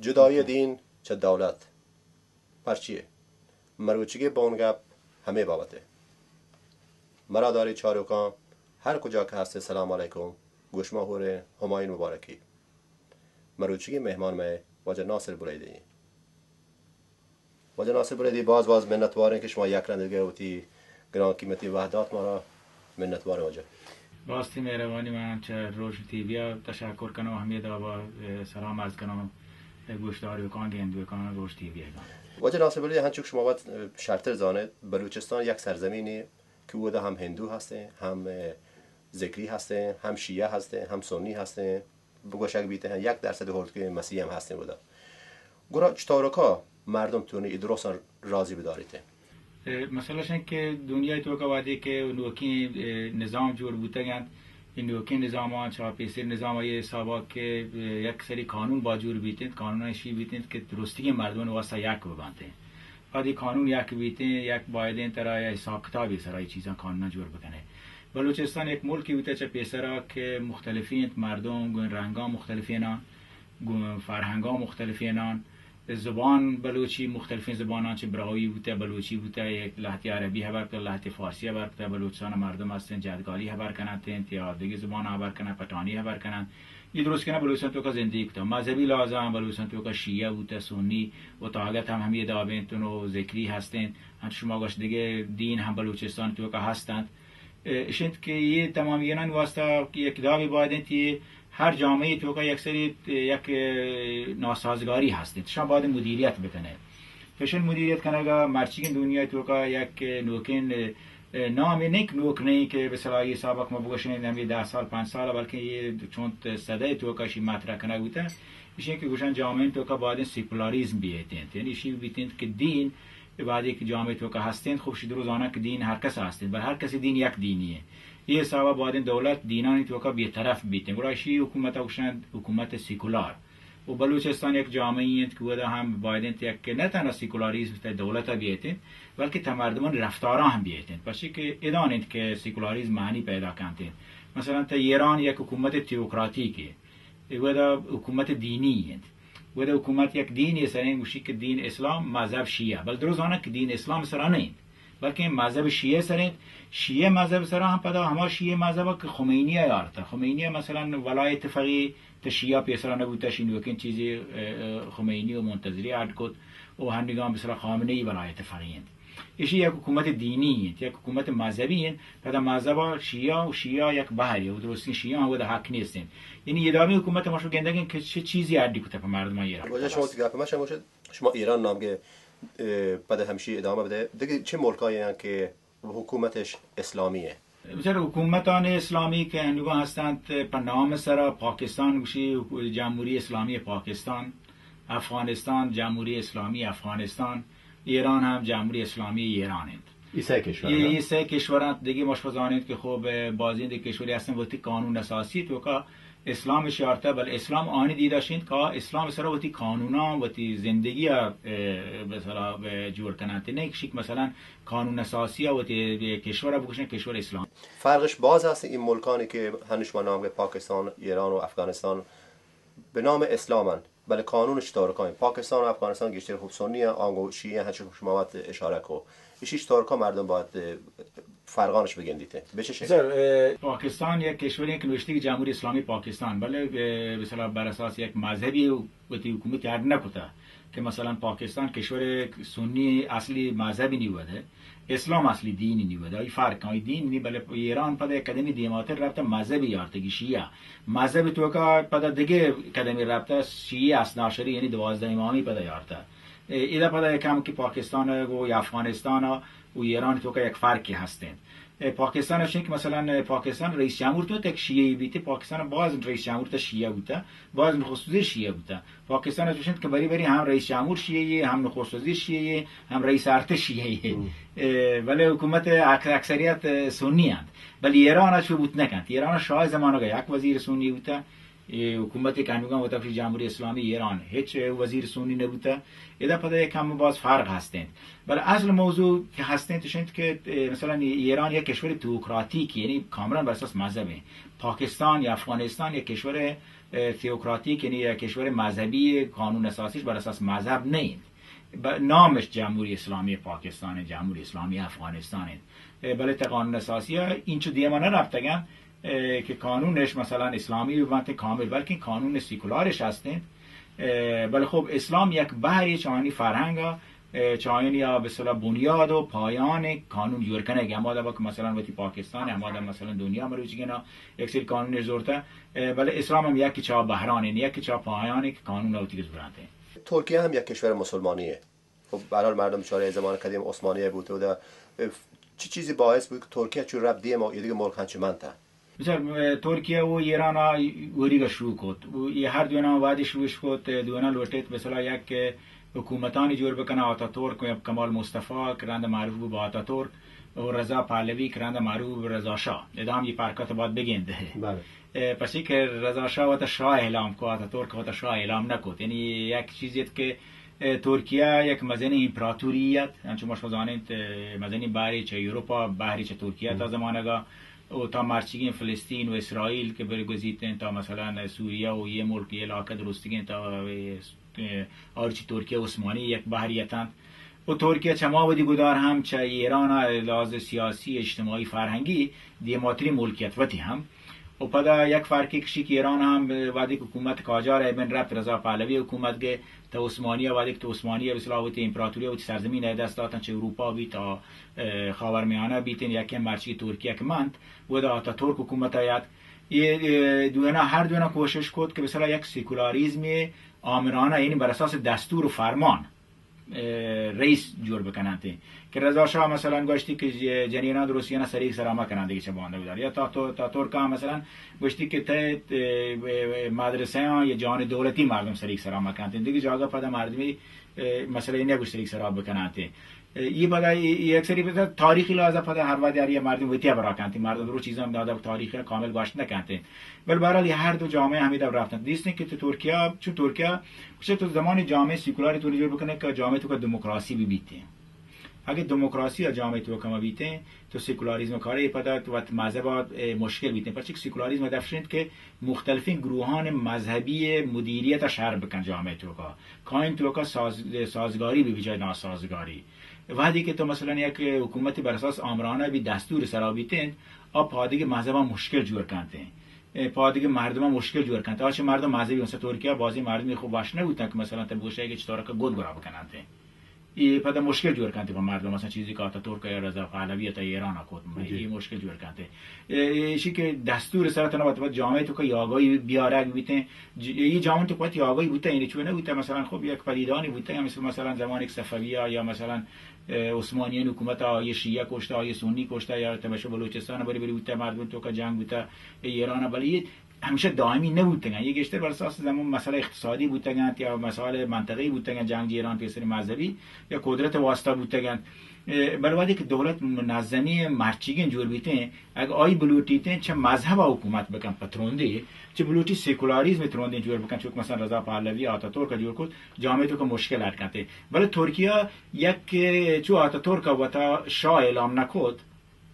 جدائی دین چہ دولت پرچیے؟ مروچیگیں بونگپ ہمے بابتے۔ مراداری چاروکاں ہر کجا کہ ہستے سلام علیکم، گوشما ہوریں ہمایون مبارکی۔ مروچیگیں مہمان مئے واجہ ناصر بلیدی۔ واجہ ناصر بلیدی، باز باز منتواریں کہ شما یک رندگے وتی گران قیمتی وہدات مارا۔ منتواریں واجہ۔ راستی مہربانی، من چہ روشن ٹی وی ءَ تشکر کنوں، ہمے دابا، اے، سلام عرض کنوں، اے، گوشداروکاں، گندوکاں روشن ٹی وی ءَ۔ واجہ ناصر بلیدی، ہنچو کہ شما وت، اے، شرتر زانت، بلوچستان یک سرزمینے کہ اودا ہم ہندو ہستیں، ہم، اے، ذکری ہستیں، ہم شیعہ ہستیں، ہم سنی ہستیں، بگوشگ بیت، یک درصد ہردکیں مسیحی ہم ہستیں اودا۔ گڑا چطورکا مردم تونی اے درستاں راضی بداریت؟ اے، مسئلہ اش انت کہ دنیای توکا وہدے کہ نوکیں، اے، نظام جوڑ بوتگ انت، اے نوکیں نظاماں چہ پیسر نظام ءِ حسابا کہ، اے، یک سری قانون باجوڑ بیت انت، قانون ایشی بیت انت کہ درستگیں مردمانی واسطہ یک ببنت۔ پد اے قانون یک بیت انت، یک باید انت ترا یا حساب کتابے سرا اے چیزاں قانوناں جوڑ بکنے۔ بلوچستان یک ملکے بوتہ چہ پیسرا کہ مختلفیں انت، مردم گوں رنگاں مختلفیناں، گوں فرہنگاں مختلفیناں، زبان بلوچی مختلفیں زباناں چہ براہوئی بوتہ، بلوچی بوتہ، یک لہتے عربی ہبر کتہ، لہتے فارسی ہبر کتہ، بلوچستان مردم ہستن جدگالی ہبر کننت انت یا دگہ زبان ہبر کننت، پٹانی ہبر کننت۔ اے درست کنہ بلوچستان توکا زندگی کتہ۔ مذہبی لحاظا بلوچستان توکا شیعہ بوتہ، سنی و تاگت ہم ہمے داب انت و ذکری ہست انت۔ انچو شما گوشت دگہ دین ہم بلوچستان توکا ہست انت۔ اے، اش انت کہ اے تمام اینانی واسطہ کہ یک دابے باید انت، اے ہر جامعہ توکا یک سری، یک، اے، ناسازگاری ہست انت۔ شما باید مدیریت بکنے۔ فیشن مدیریت کنگا مرچیگیں دنیا توکا یک نوکیں، اے، نامے نہ کہ نوک نہیں کہ مثلا اے حسابا کہ ما بگوشیں ہمے دہ سال، پنچ سال، بلکہ اے چنت صدے توکا شی مطرح کنگ بوتہ۔ اش انت کہ گوشن جامعہ توکا باید سیکولاریزم بیت انت۔ یعنی اشی بیت انت کہ دین وہدے کہ جامعہ توکا ہست انت، خب شی درو زاناں کہ دین ہر کس ہست انت، بل ہر کسی دین یک دینی انت۔ اے حسابا باید انت دولت دینانی توکا بے طرف بیت انت۔ گڑا اشی حکومت گوشن حکومت سیکولار۔ و بلوچستان یک جامعہ انت کہ اودا ہم باید انت یک نہ تنہا سیکولاریزم تہ دولت بیت انت، بلکہ تہ مردمان رفتاراں ہم بیت انت۔ پرچے کہ ادان انت کہ سیکولاریزم معنی پیدا کنت انت۔ مثلا تہ ایران یک حکومت تیوکراتیکے۔ اے وھدا حکومت دینی انت۔ وھدا حکومت یک دین ء سر انت، گوشی کہ دین اسلام، مذہب شیعہ۔ بل درو زاناں کہ دین اسلام سرا نہ انت، بلکیں مذہب شیعہ سر انت۔ شیعہ مذہب سرا ہم پدا ہما شیعہ مذہب کہ خمینی ء آرتا۔ خمینی ء مثلاً ولایت فقیہ تہ شیعہ پیسرا نہ بوتا، شی نوکیں چیزے، اه، اه، خمینی و منتظری اڈ کت و ہنگاں مثلاً خامنہ ای ولایت فقیہ انت۔ ایشی یک حکومت دینی انت، یک حکومت مذہبی انت۔ پدا مذہب ء شیعہ و شیعہ یک بہرے و درستیں شیعہ ہم ودا حق نیست انت۔ یعنی ادامی حکومت ما شو گندگیں کہ چہ چیزی اڈی کتہ پہ مردمان ایران۔ واجہ شما وتی گپ ما شما شد، شما ایران نام گے، اه، پدا ہمشی ادامہ بدے۔ دگہ چہ ملکایی ہیں کہ حکومتش اسلامی ہے؟ بچار حکومتان اسلامی کہ ہنوگا ہستند پہ نام سرا پاکستان گوشی، جمہوری اسلامی پاکستان، افغانستان، جمہوری اسلامی افغانستان، ایران ہم جمہوری اسلامی ایران انت۔ اے سئے کشور اے، انت۔ اے سئے کشور انت۔ دگہ ما شما زانیت کہ خوب، اه، بازیں دگہ کشوری ہستن وتی قانون اساسی توکا اسلام شارتا، بل اسلام آنی دیدا شنت کہ اسلام سرا وتی قانونا، وتی زندگی ء، اه، مثلا، اه، جوڑ کننت۔ نہ کہ شک مثلا قانون اساسی ء وتی کشور ء بگوشن کشور اسلام۔ فرقش باز است این ملکانی که هنوز شما نام گه پاکستان، ایران و افغانستان به نام اسلام انت، بلے قانونش ترکان انت۔ پاکستان و افغانستان گیشتر خوب سنی انت، آنگو شیعه انت، هنچو شما وت اشاره کو۔ ایشیش ترکا مردم باید، اه، فرقانش بگندیت۔ به چه شکل؟ سر، اه، پاکستان یک کشوری که نوشته که جمهوری اسلامی پاکستان، بلے، اه، مثلا بر اساس یک مذهبی وتی حکومتی اڈ نکتا که مثلا پاکستان کشور سنی اصلی مذهبی نیوده۔ اسلام اصلی دینی نی ودا، ای فرق آئی دین نی، بلے ایران پدا یک قدمی دیماتر رفت مذہبی یارتگی شیعہ۔ مذہب توکا پدا دگہ قدمی رفت شیعہ اثنا عشری یعنی دوازدہ امامی پدا یارتا۔ اے، ادا پدا یک ہم کہ پاکستان و افغانستان و ایران توکا یک فرقی ہستیں۔ اے، پاکستان اشیں کہ مثلا پاکستان رئیس جمہور تو تک شیعہ بیتے، پاکستان باز رئیس جمہور تا شیعہ بوتا، باز نخست وزیر شیعہ بوتا۔ پاکستان ء چوش انت کہ بری بری ہم رئیس جمہور شیعہ یے، ہم نخست وزیر شیعہ یے، ہم رئیس ارتش شیعہ یے۔ ہم۔ اے، بلے حکومت اک-، اکثریت، اے، سنی انت۔ بلے ایران ء چو بوت نہ کنت۔ ایران ء شاہ زمانگ ء یک وزیر سنی بوتا۔ اے حکومت کہ انوگاں وتا گوشی جمہوری اسلامی ایران، ہچ وزیر سنی نہ بوتا۔ ادا پدا یک ہم باز فرق ہست انت۔ بلے اصل موضوع کہ ہست انت، اش انت کہ، اے، مثلا ایران یک کشور تئوکراتیک، یعنی کاملا بر اساس مذہب انت۔ پاکستان یا افغانستان یک کشور اه، تئوکراتیک، یعنی یک کشور مذہبی، قانون اساسیش بر اساس مذہب نہ انت. ب-، نامش جمہوری اسلامی پاکستان انت، جمہوری اسلامی افغانستان انت. اه، بلے تا قانون اساسی ء اینچو دیما نہ رفتگ انت، اه، کہ قانونش مثلاً اسلامی بہ بنت کامل، بلکن قانون سیکولارش ہست انت. اه، بلے خب اسلام یک بہرے چہ آیانی فرہنگ ء، اه، چہ آیانی آ بہ اصطلاح بنیاد و پایان قانون جوڑ کنگ، ہما دابا کہ مثلاً وتی پاکستان، ہما دابا مثلاً دنیا مروچیگیں یک سری قانون زورتہ، اه، بلے اسلام ہم یک چہ بہران انت، یک چہ پایان کہ قانون وتی زورانت. ترکیہ ہم یک کشور مسلمانی ہے. خب، به هر حال مردم چاره زمان قدیم عثمانی بوده و چی چیزی باعث بود که ترکیه چو رب دیم و ایدگه ملک هنچو منته؟ بچار، اه، ترکیه و ایران ء وریگ ء شروع کت. و اے ہر دوئیناں وہدے شروعش کت، اه، دوئیناں لوٹیت، مثلا یک، اه، حکومتانی جوڑ بکناں، آتاتورک و کمال مصطفی کہ رند معروف بو با آتاتورک، و رضا پہلوی کہ رند معروف بو رضا شاہ. ادا ہم یہ پرکات باید بگندے. بلے. اه، پرچی کہ رضا شاہ وتا شاہ اعلام کو، آتاتورک وتا شاہ اعلام نہ کت. یعنی یک چیزی ات کہ، اه، ترکیہ یک مزنیں امپراتوری ات، انچو ما شما زانیں، اه، مزنیں بہرے چہ یورپا، بہرے چہ ترکیہ تا زمانگا، و تا مرچیگیں فلسطین و اسرائیل کہ برگوزیتیں، تا مثلاً سوریہ و یہ ملک، یہ علاقہ درستگیں تا، اه، آرچی ترکیہ عثمانی یک بہریت انت. و ترکیہ چما ودی گدار ہم چہ ایران ء لحاظ سیاسی، اجتماعی، فرہنگی دیماتری ملکیت وتی ہم. و پدا یک فرقی کشی کہ ایران ہم وہدی کہ حکومت قاجار ء بن رفت، رضا پہلوی حکومت گئے، تا عثمانی ء وہدی کہ تو عثمانی ء بسلا وتی امپراتوری وتی سرزمین ء دست داتن، چہ اروپا بیت تا، اه، خاورمیانہ بیتن، یکی مرچی ترکیہ کہ منت، ودا آتاتورک حکومت ء یات. یہ، اه، دوینا، ہر دوینا کوشش کت کہ بسلا یک سیکولاریزم آمرانہ، یعنی بر اساس دستور و فرمان، اه، رئیس جوڑ بکننت. کہ رضا شاہ مثلاً گوشتی کہ ج-، جنینان درستیانا سریگ سرا مکنن دگہ چہ باندا گدار. یا تا تو-، تا ترکان مثلاً گوشتی کہ تے، اه، مدرسہ آن یا جان دولتی مردم سریگ سرا مکننت. دگہ جاگہ پدا مردمی، اه، مسئلہ نہ گوشت سریگ سرا بکننت. اه، یہ پدا، یہ، یہ اکثری پدا تاریخی لحاظ پدا ہر وقت ہر یہ مردم وتی برا کنت. مردم درو چیزاں دادا تاریخ کامل گوشت نہ کنت. بل بہرحال یہ ہر دو جامعہ ہمیں دور رفتن. دیستیں کہ تو ترکیہ، چون ترکیہ گوشے تو زمانی جامعہ سیکولاری طوری جوڑ بکنے کہ جامعہ تو کا دموکراسی بھی بیتے ہیں. اگہ دموکراسی ء جامعہ تو کم بیتے ہیں تو سیکولاریزم کارے پدا تو وت مذہب ء مشکل بیتے ہیں. پرچہ کہ سیکولاریزم ہدف شنت کہ مختلفیں گروہان مذہبی مدیریت ء شر بکن جامعہ تو کا. کائن تو کا ساز-، سازگاری بھی بجائے ناسازگاری. وہدے کہ تو مثلاً یک حکومت بر اساس آمرانہ بھی دستور سرا بیتے ہیں، آ پادگہ مذہب مشکل جوڑ کنتے ہیں. اے پادگہ مردم مشکل جوڑ کنت. آ چہ مردم مذہبی، مثلاً ترکیہ بازی مردمی خوب وش نہ بوتن کہ مثلاً تب گوشے کہ چطور کہ گود گرا بکننت. یہ پدا مشکل جوڑ کنت با مردم، مثلاً چیزی کہ آتاتورک یا رضا پہلوی تا ایران کوت، جی. یہ مشکل جوڑ کنت. اے، ایشی کہ دستور سر تنا وت جامعہ تو کہ یاگائی بیارگ بیتیں، ج-، یہ جامعہ تو وت یاگائی بوتہ، یعنی چون نہ بوتہ، مثلاً خوب یک پدیدانی بوتہ، مثل مثلاً زمان یک صفویہ یا مثلاً، اے، عثمانیان حکومت آ، یہ شیعہ کشتہ، یہ سنی کشتہ، یا تمشو بلوچستان بری بری بوتہ، مردم تو کہ جنگ بوتہ، اے ایران، بلے یہ ہمیشہ دائمی نہ بوتگاں. یہ گیشتر بر اساس زمان مسئلہ اقتصادی بوتگاں یا مسائل منطقی بوتگاں، جنگ جیران پیسر مذہبی یا قدرت واسطہ بوتگاں. اے، بل وہدے کہ دولت منظمی مرچیگیں جوڑ بیتیں، اگہ آئی بلوٹیتیں چہ مذہب حکومت بکن پتروندی، چہ بلوٹی سیکولاریزم تروندی جوڑ بکن، چونکہ مثلاً رضا پہلوی آتاتورک جوڑ کت، جامعہ تو کہ مشکل حل کنتے. بلے ترکیہ یک چو آتاتورک وتا شاہ اعلام نہ کت،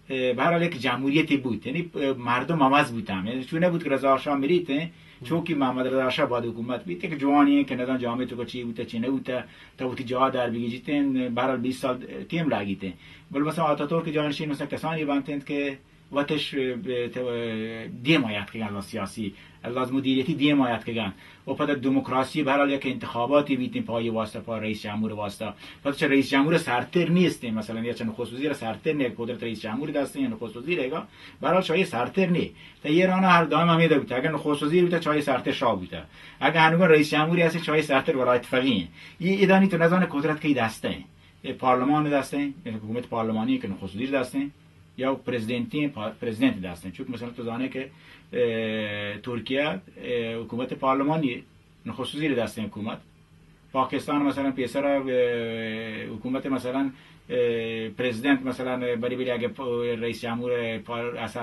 اے، بہرحال یک جمہوریتی بوت، یعنی، اے، مردم عوض بوت ہم. یعنی چون نہ بوت کہ رضا شاہ مریت ہیں، چونکہ محمد رضا شاہ بعد حکومت بیت، یک جوانی ہیں کہ نظام جامعہ تو چی بوتا، چی نہ بوتا، تا وتی جا در بگی جیتے ہیں، بہرحال بیست سال ٹیم لاگیتے ہیں. بل مثلاً آتاتورک جانشین مثلاً کسانی بنتے ہیں کہ وتش، اے، تو، اے، دیم آیات کہ اللہ سیاسی، اللہ مدیریتی دیم آیات کہ و پدا دموکراسی بہرحال یک انتخاباتی بیتیں پہ آئی واسطہ، پہ رئیس جمہور واسطہ. پدا چہ رئیس جمہور سرتر نیستیں، مثلاً یا چہ نخست وزیر سرتر نیست، قدرت رئیس جمہور دستیں یا نخست وزیر ایگا، بہرحال چہ آئی سرتر نیست. تا ایران ہر دائم ہمیں دا بوتا، اگر نخست وزیر بوتا چہ آئی سرتر شاہ بوتا، اگر ہنگون رئیس جمہوری ہستیں چہ آئی سرتر ولایت فقیہ ہیں. یہ ادانی تو نزان قدرت کئی دستیں، یہ پارلمان دستیں، یہ حکومت پارلمانی کہ نخست وزیر دستیں، یا پرزیدنتی، پا-، پرزیدنت دستیں. چونکہ مثلاً تو زانے کہ، اے، ترکیہ، اے، حکومت پارلمانی، نخست وزیر دستیں حکومت. پاکستان مثلاً پیسرا، اے، حکومت مثلاً، اه، پرزیدنت مثلاً بری بری اگه پ-، رئیس جمهور پار-، اسا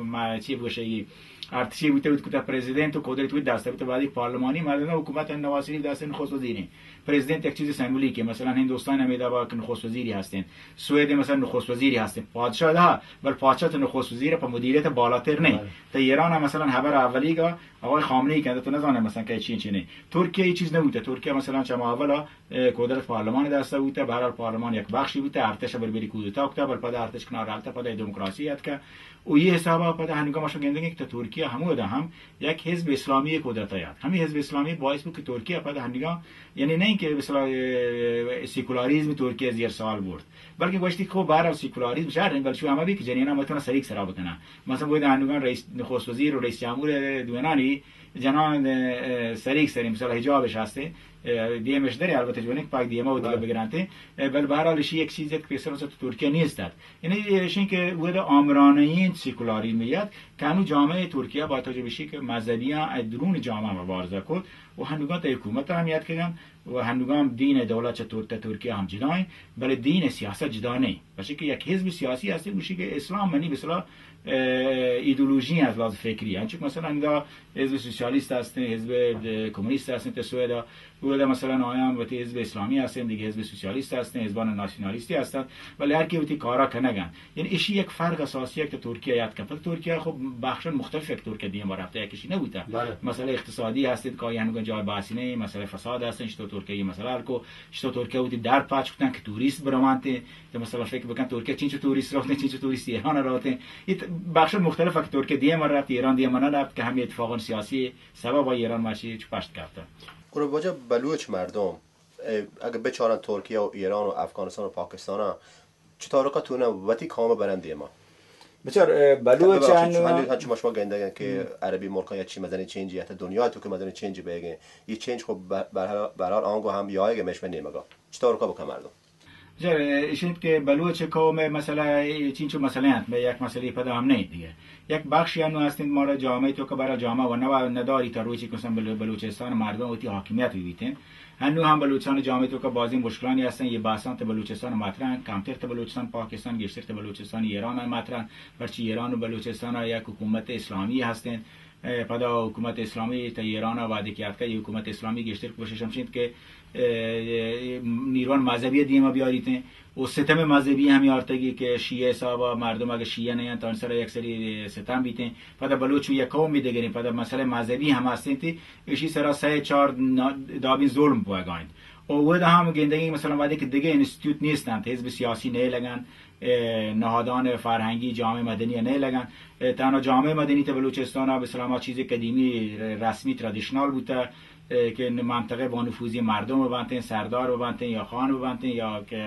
ما چی بگوشه ای ارتشی بوته بود کتا پرزیدنت و قدرت بود دسته بوته، بعدی پارلمانی مردم حکومت نواز شریف دسته نخست وزیری. پرزیدنت یک چیز سمبولیکه، مثلاً هندوستان هم ادا با که نخست وزیری هستین، سوئد مثلاً نخست وزیری هستین، پادشاه ده، بل پادشاه تو نخست وزیر په مدیریت بالاتر نه. بله. تا ایران هم مثلاً خبر اولیگا آقای خامنه‌ای کنده تو نزانه مثلاً که چی چی نه. ترکیه ای چیز نبوده، ترکیه مثلاً چما اولا اه، قدرت پارلمان دسته بوته، به هر حال پارلمان یک بخشی بوته، ارتش بر بری کودتا کته، بل پدا ارتش کنار رفته، پدا دموکراسی اتکه. و یه حسابا پدا هنگام شو گندگی که ترکیه همو ده هم یک حزب اسلامی قدرت یاد. همین حزب اسلامی باعث بود که ترکیه پدا هنگام، یعنی نه اینکه مثلاً، اه، سکولاریزم ترکیه زیر سوال برد، بلکه گوشتی که خب به هر حال سکولاریزم شر، بلکه شو همه بی که جنینا متونه سریک سرا بکنه. مثلاً بود هنگام رئیس، نخست وزیر و رئیس جمهور دوینانی جنان، اه، سریک سری، مثلاً حجابش هسته، اه، دیمش دره، البته جوانی که پاک دیما و دیگه بله. بگرانته. اه، بل به هر حال اشی یک چیزی که پیسر مثلاً تو ترکیه نیست ات. یعنی اشین که ودا آمرانه این سکولاری میاد، کانو جامعه ترکیه با توجه بشی که مذهبیان درون جامعه مبارزه کد و هنوگان تا حکومت هم یاد کردن و هنوگان دین دولت چه تر-، تا ترکیه هم جدا این، بله دین سیاست جدا نه. پچه که یک حزب سیاسی هستی، گوشی که اسلام منی مثلاً، اه، ایدئولوژی از لحاظ فکری. انچو که مثلاً دا حزب سوسیالیست هستن، حزب، اه، کمونیست هستن، تا سوئدا، اودا مثلاً آیان وتی حزب اسلامی هستن، دیگه حزب سوسیالیست هستن، حزبان ناسیونالیستی هستن، ولی هر کی وتی کارا کنگن. یعنی اشی یک فرق اساسی یک ترکیه یاد کن. پس ترکیه خب بخشان مختلف یک ترکیه دیما رفته، یک اشی نبوده. بله. مسئله اقتصادی هستید که آیان گن جای بحثی نه، مسئله فساد هستن، چطور ترکیه این مسئله حل کو، چطور ترکیه وتی در پاچ کتن که توریست بروانته، تو مثلاً فکر بکن ترکیه چینچو توریست روتن، چینچو توریست ایران روتن. ایت بخش مختلف که ترکیه دیما رفت، ایران دیما نرفت، که همین اتفاقان سیاسی سبب ایران ماشی چو پشت کفته. گروه واجه بلوچ مردم، اه، اگه بچارن ترکیه و ایران و افغانستان و پاکستان، چطور که تو نه وتی قوم برن دیما؟ بچار، اه، بلوچ ببخشید، انو هنو، هنچو ما شما گندگن که عربی ملکان یا چی مزنی چینجی، حتی دنیا تو که مزنی چینجی بیگن. یه چینج خب ب-، برحال، برحال آنگو هم یایگه مشمه نیمگا. چطور که بکن مردم؟ جر، اشنت که بلوچ قوم مسئله، چینچو مسئله انت، مئے یک مسئله پدا ہم نہیں دیگه. یک بخشی انو ہستنت مارا جامعه تو که برا جامعه و نوا نداری تا روچی کسن بلو-، بلوچستان مردم وتی حاکمیت بیتن. انو ہم بلوچستان جامعه تو که بازی مشکلانی ہستن، یہ بحثان تے بلوچستان مطرح انت، کمتر تے بلوچستان پاکستان، گیشتر تے بلوچستان ایران مطرح انت، پرچی ایران و بلوچستان یک حکومت اسلامی ہستن. اه، پدا حکومت اسلامی تا ایران وعده که آتکا، یہ حکومت اسلامی گیشتر کوشش ہمشنت که اه، نیروان مذہبی دیما بیاریتیں و ستم مذہبی ہمی آرتگی کہ شیعہ حسابا مردم اگہ شیعہ نہ انت، آن سرا یک سری ستم بیتیں. پدا بلوچ یک قومی دگریں، پدا مسئلہ مذہبی ہم ہستیں تی، اشی سرا سہ چار نا-، دابیں ظلم بوگا انت. و ودا ہم گندگی مثلاً وہدے کہ دگہ انستیتوت نیست انت، حزب سیاسی نئے لگن، اه، نہادان فرہنگی جامعہ مدنی نئے لگن. اه، تنہا جامعہ مدنی تے بلوچستان ء بسلام چیز قدیمی، ر-، رسمی ترادیشنال بوتا، اه، کہ منطقہ با نفوذی مردم بنتیں، سردار بنتیں یا خان بنتیں یا کہ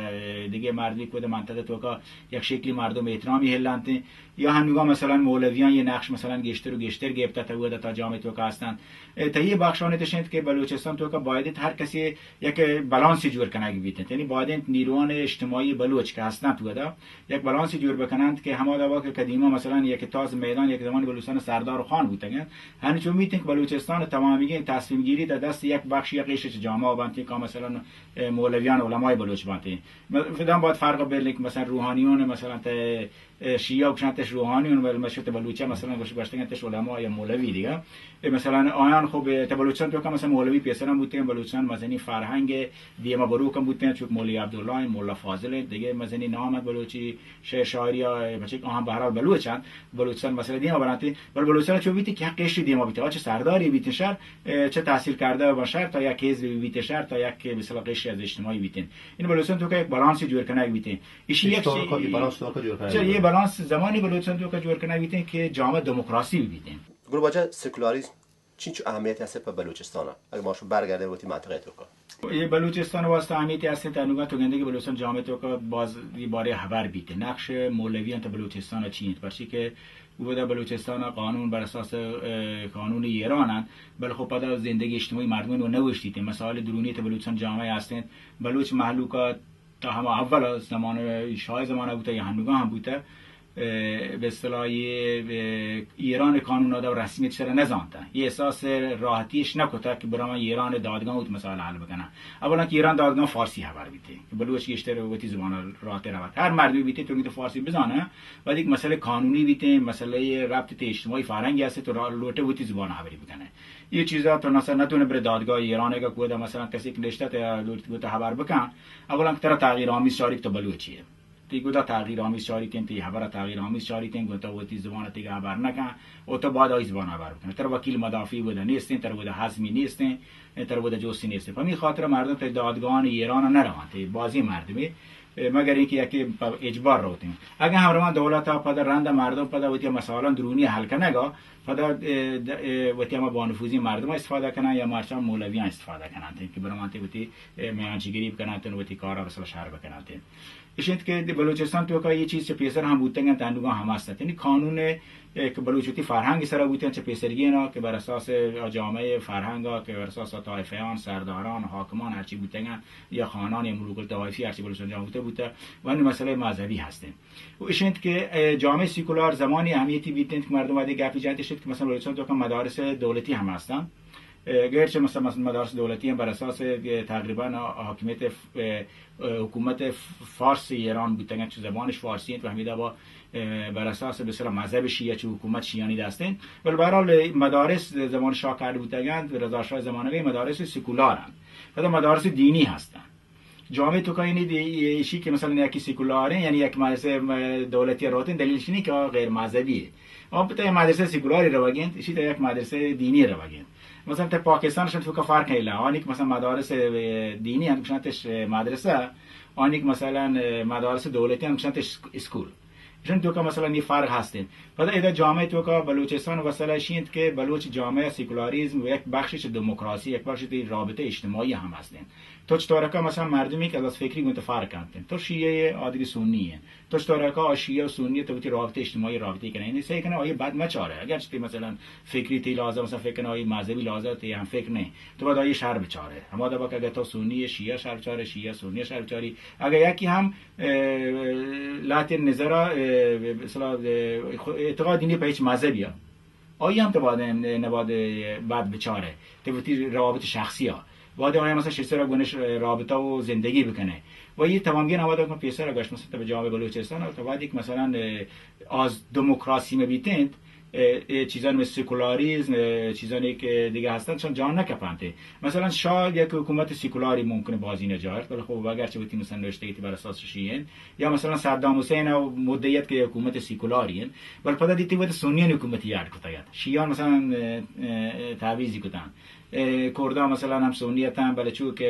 دگہ مردمی کود منطقہ توکا یک شکلی مردم احترامی ہلانتیں. یا ہنوگا مثلاً مولویان یہ نقش مثلاً گیشتر و گیشتر گپتا تا ودا تا جامعہ توکا ہستن. اه، تا یہ بخشانی تشنت کہ بلوچستان توکا باید ہر کسی یک بالانسی جوڑ کنگ بیت انت. یعنی باید انت نیروان اجتماعی بلوچ کہ ہستنت ودا یک بالانسی جوڑ بکننت کہ ہما دوا کہ قدیما مثلاً یک تاز میدان یک زمانی بلوچستان سردار و خان بوتگ انت، ہنچو میت انت کہ بلوچستان تمامیگیں تصمیم گیری در دست یک بخش یک ایش چ جامعہ بنت کہ مثلاً، اه، مولویان علمای بلوچ بنت. م-، فدان باید فرق بین کہ مثلاً روحانیون مثلاً تے اه، شیعہ و کشان تش روحانی ہن، بل مشکت بلوچا مثلاً گوش-، گوشتگن تش علماء یا مولوی دیگا. اے مثلاً آیان خب، اه، تا بلوچستان توکا مثلاً مولوی پیسران بوتگن، بلوچستان مزنی فرہنگ دیما بروکن بوتگن، چوک مولوی عبداللہ ہیں، مولا فاضل ہیں، دیگہ مزنی نام انت بلوچی شعر شاعری ء، بچک آہاں بہرحال بلوچ انت، بلوچستان مسئلہ دیما برانتی، بل بلوچستان چو بیتی کہ حق اشی دیما بیتی، چہ سرداری بیتی شہر، اه، چہ تحصیل کرده بان شہر، تا یک حزب بیتی شہر، تا یک مثلاً قشری از اجتماعی بیتین. این بلوچستان توکا یک بالانسی جوڑ کنگ بیتین. ایشی یک چطور چی-، کا یہ بالانس طور کا جوڑ کنگ چرا یہ بیتین؟ بالانس زمانی بلوچستان توکا جوڑ کنگ بیتین کہ جامعہ دموکراسی بیتین. گروہ واجہ سیکولاریزم چینچو اہمیتی ہست پہ بلوچستان؟ اگر ما شو برگردیں وتی منطقہ توکا. یہ بلوچستان واسطہ اہمیتی ہست، تنوگا تو گندے کہ بلوچستان جامعہ توکا باز یہ بارے خبر بیت. نقش مولویان تا بلوچستان چی انت؟ پرچی کہ اودا بلوچستان قانون بر اساس، اه، قانون ایران انت، بل خب پدا زندگی اجتماعی مردمان و نوشتیت. مسائل درونی تا بلوچستان جامعہ ہستن، بلوچ مہلوکا تا ہما اول زمانہ، شاہ زمانہ بوتا یا ہنوگا ہم بوتا، اه، به اصطلاح یه، اه، ایران قانون آداب رسمیت سر نزانتا. یه احساس راحتیش نکتا که برای من ایران دادگاه وتی مسائل حل بکنن. اولا که ایران دادگاه فارسی خبر بیته. بلوچ گیشتر وتی زبان راحت روت. هر مردمی بیته تو که فارسی بزانه، وقتی که مسئله قانونی بیته، مسئله ربط تی اجتماعی فرهنگی هسته، تو را لوٹه وتی زبان خبری بکنه. یه چیزا تو مثلا نتونه بره دادگاه ایران که کودا مثلا کسی که نشته ته لوٹ گوته خبر بکن، اولا که ترا تغییر آمیز شاری که تو بلوچیه. تی گودا تغییر آمیز شاری کن، تی خبر تغییر آمیز شاری کن، گوتا وتی زبان تی خبر نکن، او تو بعد آئی زبان خبر بکن. ترا وکیل مدافعی بوده نیستین، ترا بوده حزمی نیستین، ترا بوده جوسی نیستین. پمی خاطر مردم تی دادگاهان ایران نروان، تی بازی مردمی، مگر اینکه یکی په اجبار روتین. اگه هم روان دولت ها پدا رند مردم پدا وتی مسائلان درونی حل کنگا، پدا، اه، د-، اه، وتی اما بانفوذی مردم استفاده کنن یا مرچان مولویان استفاده کنن، تی که برمان تی وتی، اه، میانجیگری بکنن، تی وتی کارا مثلا شهر بکنن، تی. ایش انت کہ دی بلوچستان توکا یہ چیز چہ پیسر ہم بوتگ انت، انوگا ہم ہست انت. یعنی قانون، اه، کہ بلوچ وتی فرہنگ سرا بوتگ انت، چہ پیسرگینا کہ بر اساس جامعہ فرہنگا کہ بر اساس طائفیان، سرداران، حاکمان ہرچی بوتگ انت یا خانان یا ملوک الطوائفی ہرچی بلوچستان جان بوتگ بوتگ و انو مسئلہ مذہبی ہست انت. و ایش انت کہ، اه، جامعہ سیکولار زمانی اہمیتی بیت انت کہ مردم وہدے گپی جنت ایش انت کہ مثلا بلوچستان توکا مدارس دولتی ہم ہست انت. اه، گرچہ مثلا، مثلا مدارس دولتی ہم بر اساس، اه، تقریبا حاکمیت ف-، اه، اه، حکومت ف-، فارس ایران بوتگ انت، چہ زبانش فارسی انت و ہمیدا با، اه، بر اساس بسیار مذہب شیعہ چہ حکومت شیعانی دست انت. ولی بہرحال مدارس زمان شاہ کار بوتگ انت، رضا شاہ زمانگی مدارس سیکولار انت. پدا مدارس دینی ہست انت. جامعہ توکا یعنی دی-، ایشی کہ مثلا یکی سیکولار انت، یعنی یک مدرسہ، م-، دولتی روتین، دلیل شنی کہ غیر مذہبی انت. اما پتہ مدرسہ سیکولاری روگی انت، ایشی تا یک مدرسہ دینی روگی انت. مثلا تا پاکستان شن توکا فرق ایلا، آنی کہ مثلا مدارس، اه، دینی انت، گوشنتش مدرسہ، آنی کہ مثلا، اه، مدارس دولتی انت، گوشنتش اسکول. ایشان توکا مثلا یہ فرق ہست انت. پدا ادا جامعہ توکا بلوچستان مسئلہ ایشی انت کہ بلوچ جامعہ سیکولاریزم و یک بخشی چہ دموکراسی، یک بخشی چہ رابطہ اجتماعی ہم ہست انت. تو چطورکا مثلا مردمی کہ از فکری گون تو فرق انت، تو شیعہ ئے، آدگی سنی انت، تو چطورکا آ شیعہ و سنی تو وتی رابطہ اجتماعی رابطہ کنے، یعنی سعی کنے آئی بد مچارے. اگر چہ مثلا فکری تی لازم، مثلا فکر کنے آئی مذہبی لازم، تی ہم فکر نہیں، تو باید آئی شر بچارے. ہما دبا کہ اگر تو سنی ئے، شیعہ شر بچارے، شیعہ سنی شر بچاری. اگر یکی ہم، اه، لہتے نظرا، اه، مثلا، اه، خو-، اعتقاد دینی پہ ہچ مذہبی آئی ہم تو باید نباید بد بچارے. تو وتی روابط شخصی آ باید آئی مثلا شسر گونش رابطہ و زندگی بکنے. و یہ تمام گین آمد کہ پیسر گشت مثلا تو جامعہ بلوچستان تو باید ایک مثلا، اه، آز دموکراسی میں بیتنت، اه، اه، چیزان میں سیکولاریزم، اه، چیزانی کہ دیگه ہستن چون جان نکپنتے. مثلا شاہ یک حکومت سیکولاری ممکن بازی نجاہت، بلے خب اگر چہ وتی مثلا نوشتگی بر اساس شیعہ انت، یا مثلا صدام حسین و مدعیت کہ حکومت سیکولاری انت، بل پدا دیتی وقت سنیان حکومتی یاد کتگ ات. شیعان مثلا، اه، اه، تعویزی کتن. اه، کردان مثلا ہم سنی اتن، بلے چو کہ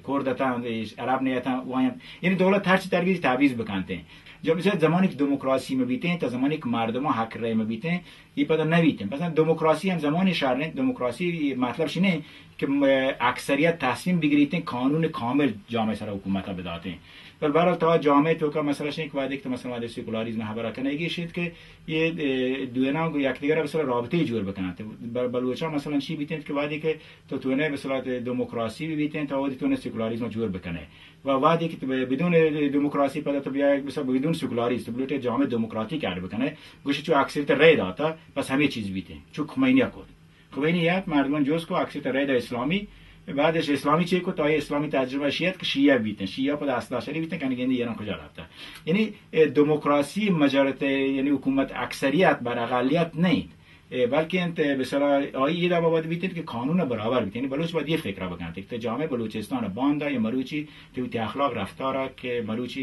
کرد اتن، عرب نیتن، وایم. یعنی دولت ہر چی ترویج تعویز بکنتے. جب مثلا زمانی کہ دموکراسی میں بیتے، تا زمانی کہ مردمان حق رای میں بیتے، یہ پدا نہ بیتے. مثلا دموکراسی ہم زمانی شر نہیں، دموکراسی مطلب شی نہیں کہ م-، اکثریت تصمیم بگریتیں قانون کامل جامعہ سر حکومت بداتیں. بل بہرحال تا جامعہ توکا مسئلہ شنک بعد ایک تو مثلا وہدے سیکولاریزم خبر کنگی شد کہ یہ، اه، دوینا گو یک دیگر مثلا رابطے جوڑ بکنن. تو بل-، بلوچا مثلا چی بیتیں کہ وہدے کہ تو تونے مثلا دموکراسی بھی بیتیں، تو وہدے تونے سیکولاریزم جوڑ بکنے. و وہدے کہ تو بدون دموکراسی پدا تو بیا مثلا بدون سیکولاریزم، تو بلوٹے جامعہ دموکراتیک ایڈ بکنے، گوشی چو اکثریت رای داتا، پس ہمیں چیز بیتیں، چو خمینی کت. خمینی یات مردمان جوز کو اکثریت رای دا اسلامی، بعدش اسلامی چی کو؟ تا یہ اسلامی تجربہ شیعت کہ شیعہ بیتن، شیعہ پدا اصلاح شریف بیتن، کنی گندی ایران کجا رفتا؟ یعنی، اه، دموکراسی مجرد، یعنی حکومت اکثریت بر اقلیت نہیں، اه، بلکہ انت بسرا آئی یہ دعوی باید بیتن کہ قانون برابر بیتن. یعنی بلوچ باید یہ فکر بکنت کہ جامعہ بلوچستان باندا یا مروچی تو وتی اخلاق رفتار کہ مروچی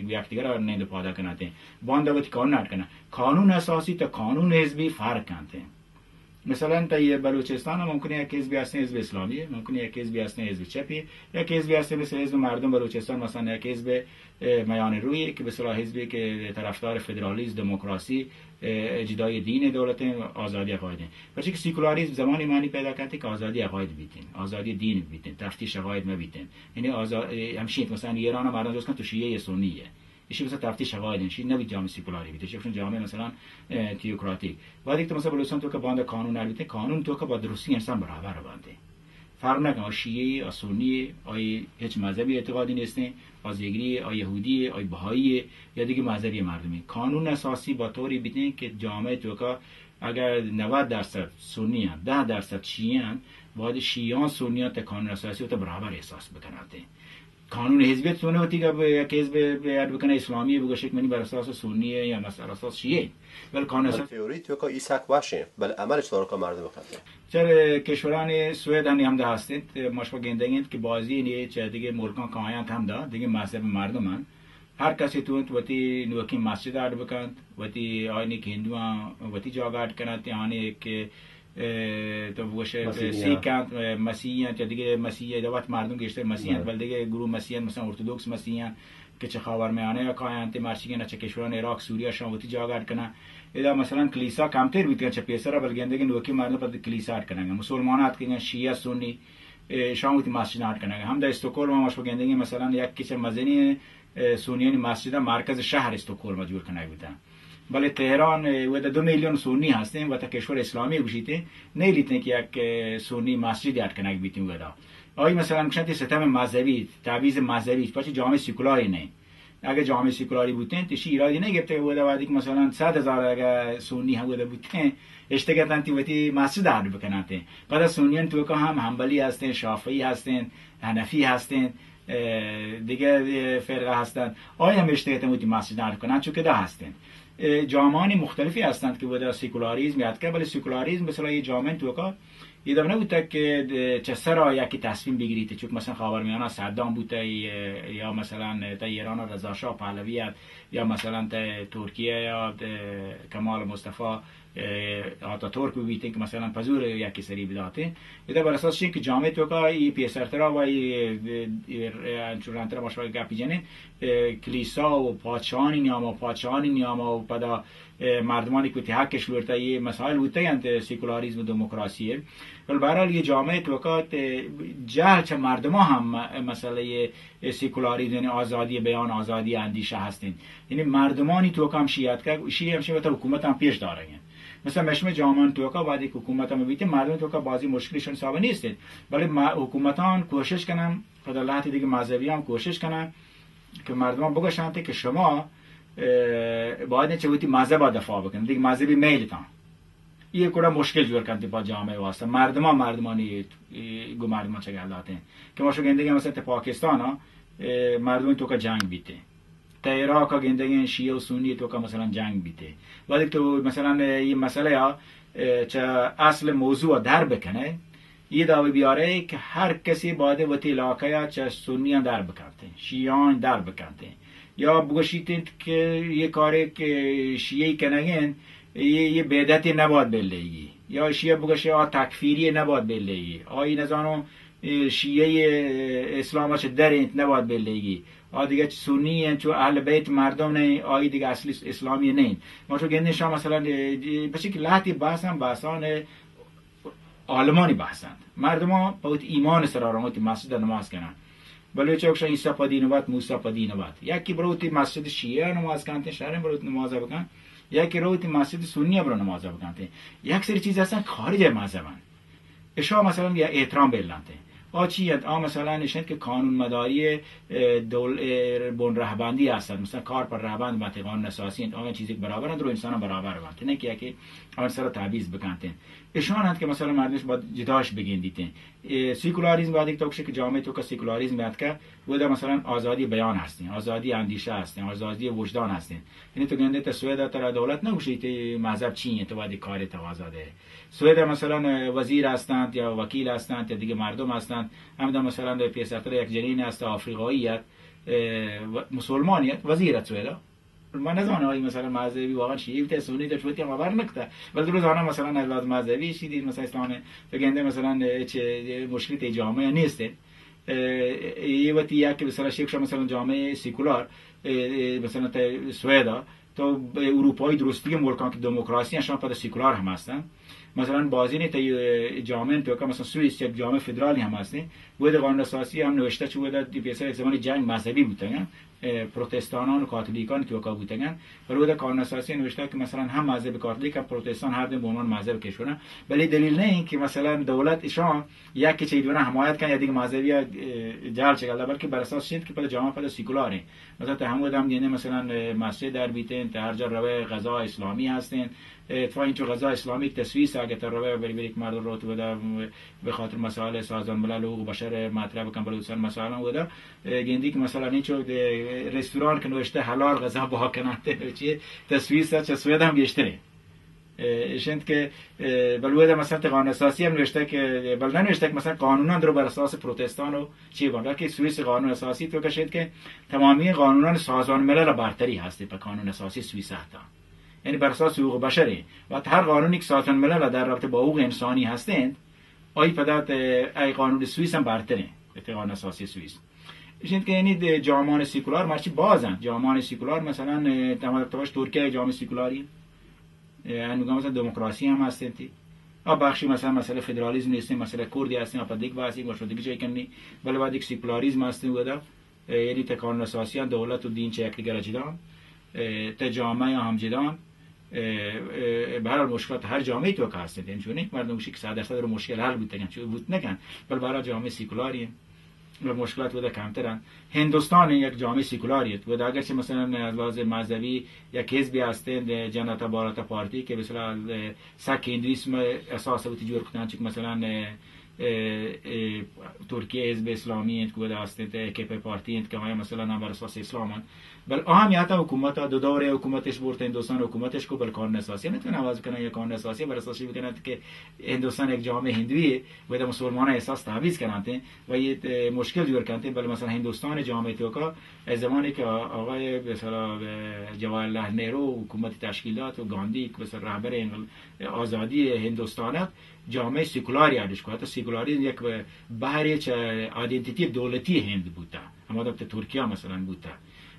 یک دیگر نیند پادا کنات، باندا وتی قانون اٹ کنن. قانون اساسی تا قانون حزبی فرق کنت. مثلا تا یہ بلوچستان ممکن ہے یک حزبی ہستیں حزب اسلامی ہے، ممکن ہے یک حزبی ہستیں حزب چپی، یک حزبی ہستیں مثل حزب مردم بلوچستان، مثلا یک حزب، اه، میان روی کہ مثلا حزبی کہ طرفدار فدرالیسم، دموکراسی، اه، جدای دین دولت، آزادی عقاید. پرچہ کہ سیکولاریزم زمانی معنی پیدا کرتے کہ آزادی عقاید بیتین، آزادی دین بیتین، تفتیش عقاید مہ بیتین. یعنی آزاد، اه، ہمشی انت مثلا ایران مردم جوز کن تو شیعہ یا سنی ہے. ایشی مثلا تفتیش عقاید انت، ایشی نبی جامعہ سیکولاری بیت، ایشی گوشن جامعہ مثلا، اه، تیوکراتیک. وہدے کہ مثلا بلوچستان توکا باندا قانون حل بیتیں، قانون توکا با درستی انسان برابر بانتے. فرق نہ کن، آ شیعہ، آ سنی، آئی ہچ مذہبی اعتقادی نیستیں، آ زیگری، آ یہودی، آ بہائی یا دیگہ مذہبی مردمے۔ قانون اساسی با طوری بیتیں کہ جامعہ توکا اگر نود درصد سنی انت، دہ درصد شیعہ انت، باید شیعان سنیان تا قانون اساسی وتا برابر احساس بکناتیں۔ قانون حزبیت تو نہ وتی گپ، یک حزب اڈ بکنہ اسلامی بگوشے کہ منی بر اساس سنی ہے یا مثلا اساس شیعہ، بل قانون اساس تیوری توکا ای سک وشیں، بل عمل چطور کا مردم کرتے؟ چر کشوران سوید ہنی ہمدا ہستنت، ما شما گندگ انت کہ بازی نے چہ دیگہ ملکان کایانت ہمدا، دیگہ مذہب مردم انت۔ ہر کسی تو انت وتی نوکیں مسجد اڈ بکنت، وتی آئینی کہ ہندوان وتی جاگہ اڈ کنت، آنے کہ، اے، تو بگوش مسیحی سیکھ انت، اے، مسیحی انت یا دیگہ مسیحی، ادا وت مردم گیشتر مسیحی انت، بلے۔ بل دیگہ گروہ مسیحی انت، مثلا ارتودکس مسیحی انت کہ چہ خاورمیانہ یا کایانت، مرچی کہ نہ چہ کشوران عراق، سوریہ، شان وتی جاگہ اڈ کنن۔ ادا مثلا کلیسا کمتر بیتگن چہ پیسرا، بل گندگی نوکی مردم پد کلیسا اڈ کنن۔ مسلمان اتکگن، شیعہ، سنی، اے، شان وتی مسجد اڈ کنن۔ ہمدا استکہولم ما شما گندگی مثلا یک چہ مزنی، اے، سنیانی مسجد مرکز شہر استکہولم جوڑ کنگ بیتن۔ بلے تہران، اے، ودا دو میلیون سنی ہستیں، وتا کشور اسلامی گوشیتیں، نیلیتیں کہ یک، اے، سنی مسجد اڈ کنگ بیتیں ودا۔ آئی مثلا گوشنت ستم مذہبی، تبعیض مذہبی، پرچہ جامعہ سیکولاری نہ۔ اگہ جامعہ سیکولاری بوتیں، تہ شی ایرادی نہ گپتہ، ودا وہدی کہ مثلا صد ہزار اگہ سنی ہم ودا بوتیں، اشتگتنتی وتی مسجد اڈ بکناتیں۔ پدا سنیان توکا ہم حنبلی ہستیں، شافعی ہستیں، حنفی ہستیں، اے، دیگہ، اے، فرقہ ہستن، آئی ہم اشتگتن وتی مسجد اڈ کنن، چونکہ دا ہستیں۔ اے، جامعانی مختلفی ہستن کہ ودا سیکولاریزم یاد کن، بلے سیکولاریزم مثلا یہ جامعہ توکا یہ دم نہ بوتگ کہ چہ سرا یکی تصمیم بگریت، چونکہ مثلا خاورمیانہ صدام بوتہ، یا مثلا تا ایران رضا شاہ پہلوی ات، یا مثلا تا ترکیہ یا کمال مصطفی، آتاتورک بیتیں کہ مثلا پزور یکی سری بداتیں۔ ادا بر اساس چی کہ جامعہ توکا ای پیسرترا و ای، ای، ای، انچو رندترا ما شما گپی جنیں، اے، کلیسا و پادشاہانی نیاما و پادشاہانی نیاما و پدا، اے، مردمانی کہ وتی حقش لوٹتا، یہ مسائل بوتگ انت، سیکولاریزم و دموکراسی۔ بل بہرحال یہ جامعہ توکا تے جہل چہ مردما ہم مسئلہ یہ، اے، سیکولاریزم یعنی آزادی بیان، آزادی اندیشہ ہستیں۔ یعنی مردمانی توکا ہم شیعت کا، شیعہ ہم شیعہ وتا حکومت ہم پیش دارگ انت۔ مثلا مشمع جامعہ توکا وہدی کہ حکومت ہم بیتے، مردم توکا بازی مشکلشان حساب نیست، بلے ما-، حکومتان کوشش کنن، پدا لہتے دیگہ مذہبیان کوشش کنن کہ مردمان بگوشنت کہ شما، اے، باید چہ وتی مذہب دفاع بکنن، دیگہ مذہبی میلتان۔ یہ کڑا مشکل جوڑ کنت پہ جامعہ واسطہ۔ مردمان، مردمانی، اے، گو مردمان چہ گل داتیں کہ ما شو گندگی مثلا تے پاکستان، اے، مردم توکا جنگ بیتے۔ تا عراق گندگیں شیعہ و سنی توکا مثلا جنگ بیتے۔ وہدی تو مثلا یہ مسئلہ یا، اے، چہ اصل موضوع در بکنے، یہ دعوی بیارے کہ ہر کسی باید وتی علاقہ یا چہ سنیاں در بکنتے، شیعان در بکنتے۔ یا بگوشیت انت کہ یہ کارے کہ شیعی کنگیں، یہ، یہ بدعتی نباید بلیگی۔ یا شیعہ بگوشے آ تکفیری نباید بلیگی۔ آئی نزانو، اے، شیعی، اے، اسلام چہ در انت نباید بلیگی۔ آ دیگہ سنی انت، چو اہل بیت مردم نہیں، آئی دیگہ اصلی اسلامی نہیں۔ ما چو گندیں شاہ مثلا، اے، اے، بچے کہ لہتی بحث ہم بحثان، اے، عالمانی بحث انت۔ مردمان پہ وتی ایمان سرا رواں وتی مسجد نماز کنن۔ بلوچ ء گوشن عیسی پہ دین وت، موسی پہ دین وت۔ یکی برو وتی مسجد شیعہ نماز کنت، شریں برو وتی نماز بکن۔ یکی رو وتی مسجد سنی برو نماز بکنت۔ یک سری چیز ہستن خارج مذہب انت۔ اشاں مثلا یا احترام بیلنت۔ آ چی انت؟ آ مثلا اش انت کہ قانون مداری، اے، دول-، اے، بن رہبندی ہستن۔ مثلا کار پر رہبند بنت، قانون اساسی انت۔ آیاں چیزی برابر انت، رو انسان برابر بنت۔ نہ کہ، کہ آن سر تبعیض بکنت۔ اشان انت کہ مثلا مردمش باید جداش بگندیت۔ اے، سیکولاریزم باید تو کشی کہ جامعہ توکا سیکولاریزم بیاد کہ ودا مثلا آزادی بیان ہستیں، آزادی اندیشہ ہستیں، آزادی وجدان ہستیں۔ یعنی تو گندے تا سویدا ترا دولت نہ گوشی تے مذہب چی انت، تو وادی کاری تو آزاد ہے۔ سویدا مثلا وزیر ہستنت یا وکیل ہستنت یا دیگہ مردم ہستنت۔ ہمدا مثلا پیسرتر یک جنین ہست آفریقایی ات، اے، و-، مسلمانی ات، وزیر ات سویدا۔ من نزانم آئی مثلا مذہبی واقعا شیعی بوتہ، سنی تو چوتی ہم خبر نکتہ۔ بل درو زانم مثلا لحاظ مذہبی شی دید مثلا اسلام ہے۔ تو گندے مثلا چہ مشکل تے جامعہ نیست۔ اے، اے وتی یا کہ مثلا شیخ شاہ مثلا جامعہ سیکولار، اے، اے، مثلا تے سویدا، تو اروپائی درستی ملکان کہ دموکراسی اشان پدا سیکولار ہم ہستن۔ مثلا بازی نے تے جامعہ توکا مثلا سوئس یک جامعہ فدرالی ہم ہستیں۔ وہ قانون اساسی ہم نوشتہ چو ودا پیسر یک زمانی جنگ مذہبی بوتگن۔ اه، پروتستانان و کاتولیکان توکا بوتگن، ولی ودا قانون اساسی نوشته که مثلاً هم مذهب کاتولیک هم پروتستان هر دو به عنوان مذهب کشورن. ولی دلیل نه این که مثلاً دولت اشان یک که چه دونه حمایت کن یا دیگه مذهبی، اه، جال چگل، بلکه بر اساس چیت که پدا جامعه پدا سیکولار ہیں. مثلاً تا هم ودا هم گنده مثلاً، اه، مسجد در بیتین، تا هر جا روه غذا اسلامی هستین. اه، اتفاقاً اینچو غذا اسلامی که تا سوئیس اگه تا روه بری بری که مردم رو تو ودا به خاطر مسائل سازمان ملل و حقوق بشر مطرح بکن، بلوچستان مسائل هم ودا، اه، گندی که مثلاً اینچو ده رستوران که نوشته حلال غذا بها کنند، چی تا سوئیس چه سوئد هم گیشتره. اه، اشنت که، اه، بل ودا مثلاً تا قانون اساسی هم نوشته که، بل ننوشته که مثلاً قانوناً درو بر اساس پروتستان و چی بان، بلکه سوئیس قانون اساسی توکا شد که تمامی قانونان سازمان ملل برتری هستی په قانون اساسی سوئیس حتی. یعنی بر اساس حقوق بشر ہیں. و حتی هر قانونی که سازمان ملل در رابطه با حقوق انسانی هستند، آئی پدا ات، اه، ای قانون سوئیس هم برتر ہیں، ات قانون اساسی سوئیس. اشنت که یعنی ده جامعان سیکولار مرچی بازن، جامعان سیکولار مثلاً، اه، تمام توش ترکیه جامعه سیکولاری، اه، انوگا مثلاً دموکراسی هم هستند تی. آ بخشی مثلاً مسئله فدرالیسم نیستن، مسئله کردی هستن، آ پا دیگه بحثی گوش و دیگه جای کنی، بلے بعد یک سیکولاریسم هستن ودا. اه، یعنی تا قانون اساسی هم دولت و دین چه یکدیگر جدان، اه، تا جامعه هم جدان، اه، اه، به هر حال مشکلات هر جامعه توکا هستند. یعنی چون یک مردم گوشی که صد درصد رو مشکل حل بوتگن، چون بوت نکن، بل به هر حال جامعه سیکولاری و مشکلات ودا کمترن. هندوستان یک جامعه سیکولاری است. ودا اگرچه مثلاً از لحاظ مذهبی یک حزبی هستند، جنتا بھارتا پارتی، که مثلاً سک هندویسم اساس بوتی جور کتن، چون مثلاً اه، اه، اه، ترکیه حزب اسلامی انت که ودا هستند، اه، اے کے پی پارتی انت که آیا مثلاً بر اساس اسلام انت. بل آ هم یاتا حکومت، دو دور حکومتش برت، هندوستان حکومتش کو، بل قانون اساسی نتوان عوض کنن، یا قانون اساسی بر اساس بکنن که هندوستان یک جامعه هندویه، ودا مسلمان اساس تعویض کنن و یه، اه، مشکل جور کنن. بل مثلاً هندوستان جامعه توکا، اه، زمانی که آقای به اصطلاح، اه، جواهرلال نهرو حکومت تشکیل داد و گاندی که مثلاً رهبر انقل-، آزادی هندوستان ات، جامعه سیکولاری آدش کو. حتی سیکولاریسم یک بحری چه آیدنتیتی دولتی هند بوتا، همادا ترکیه مثلاً بوتا.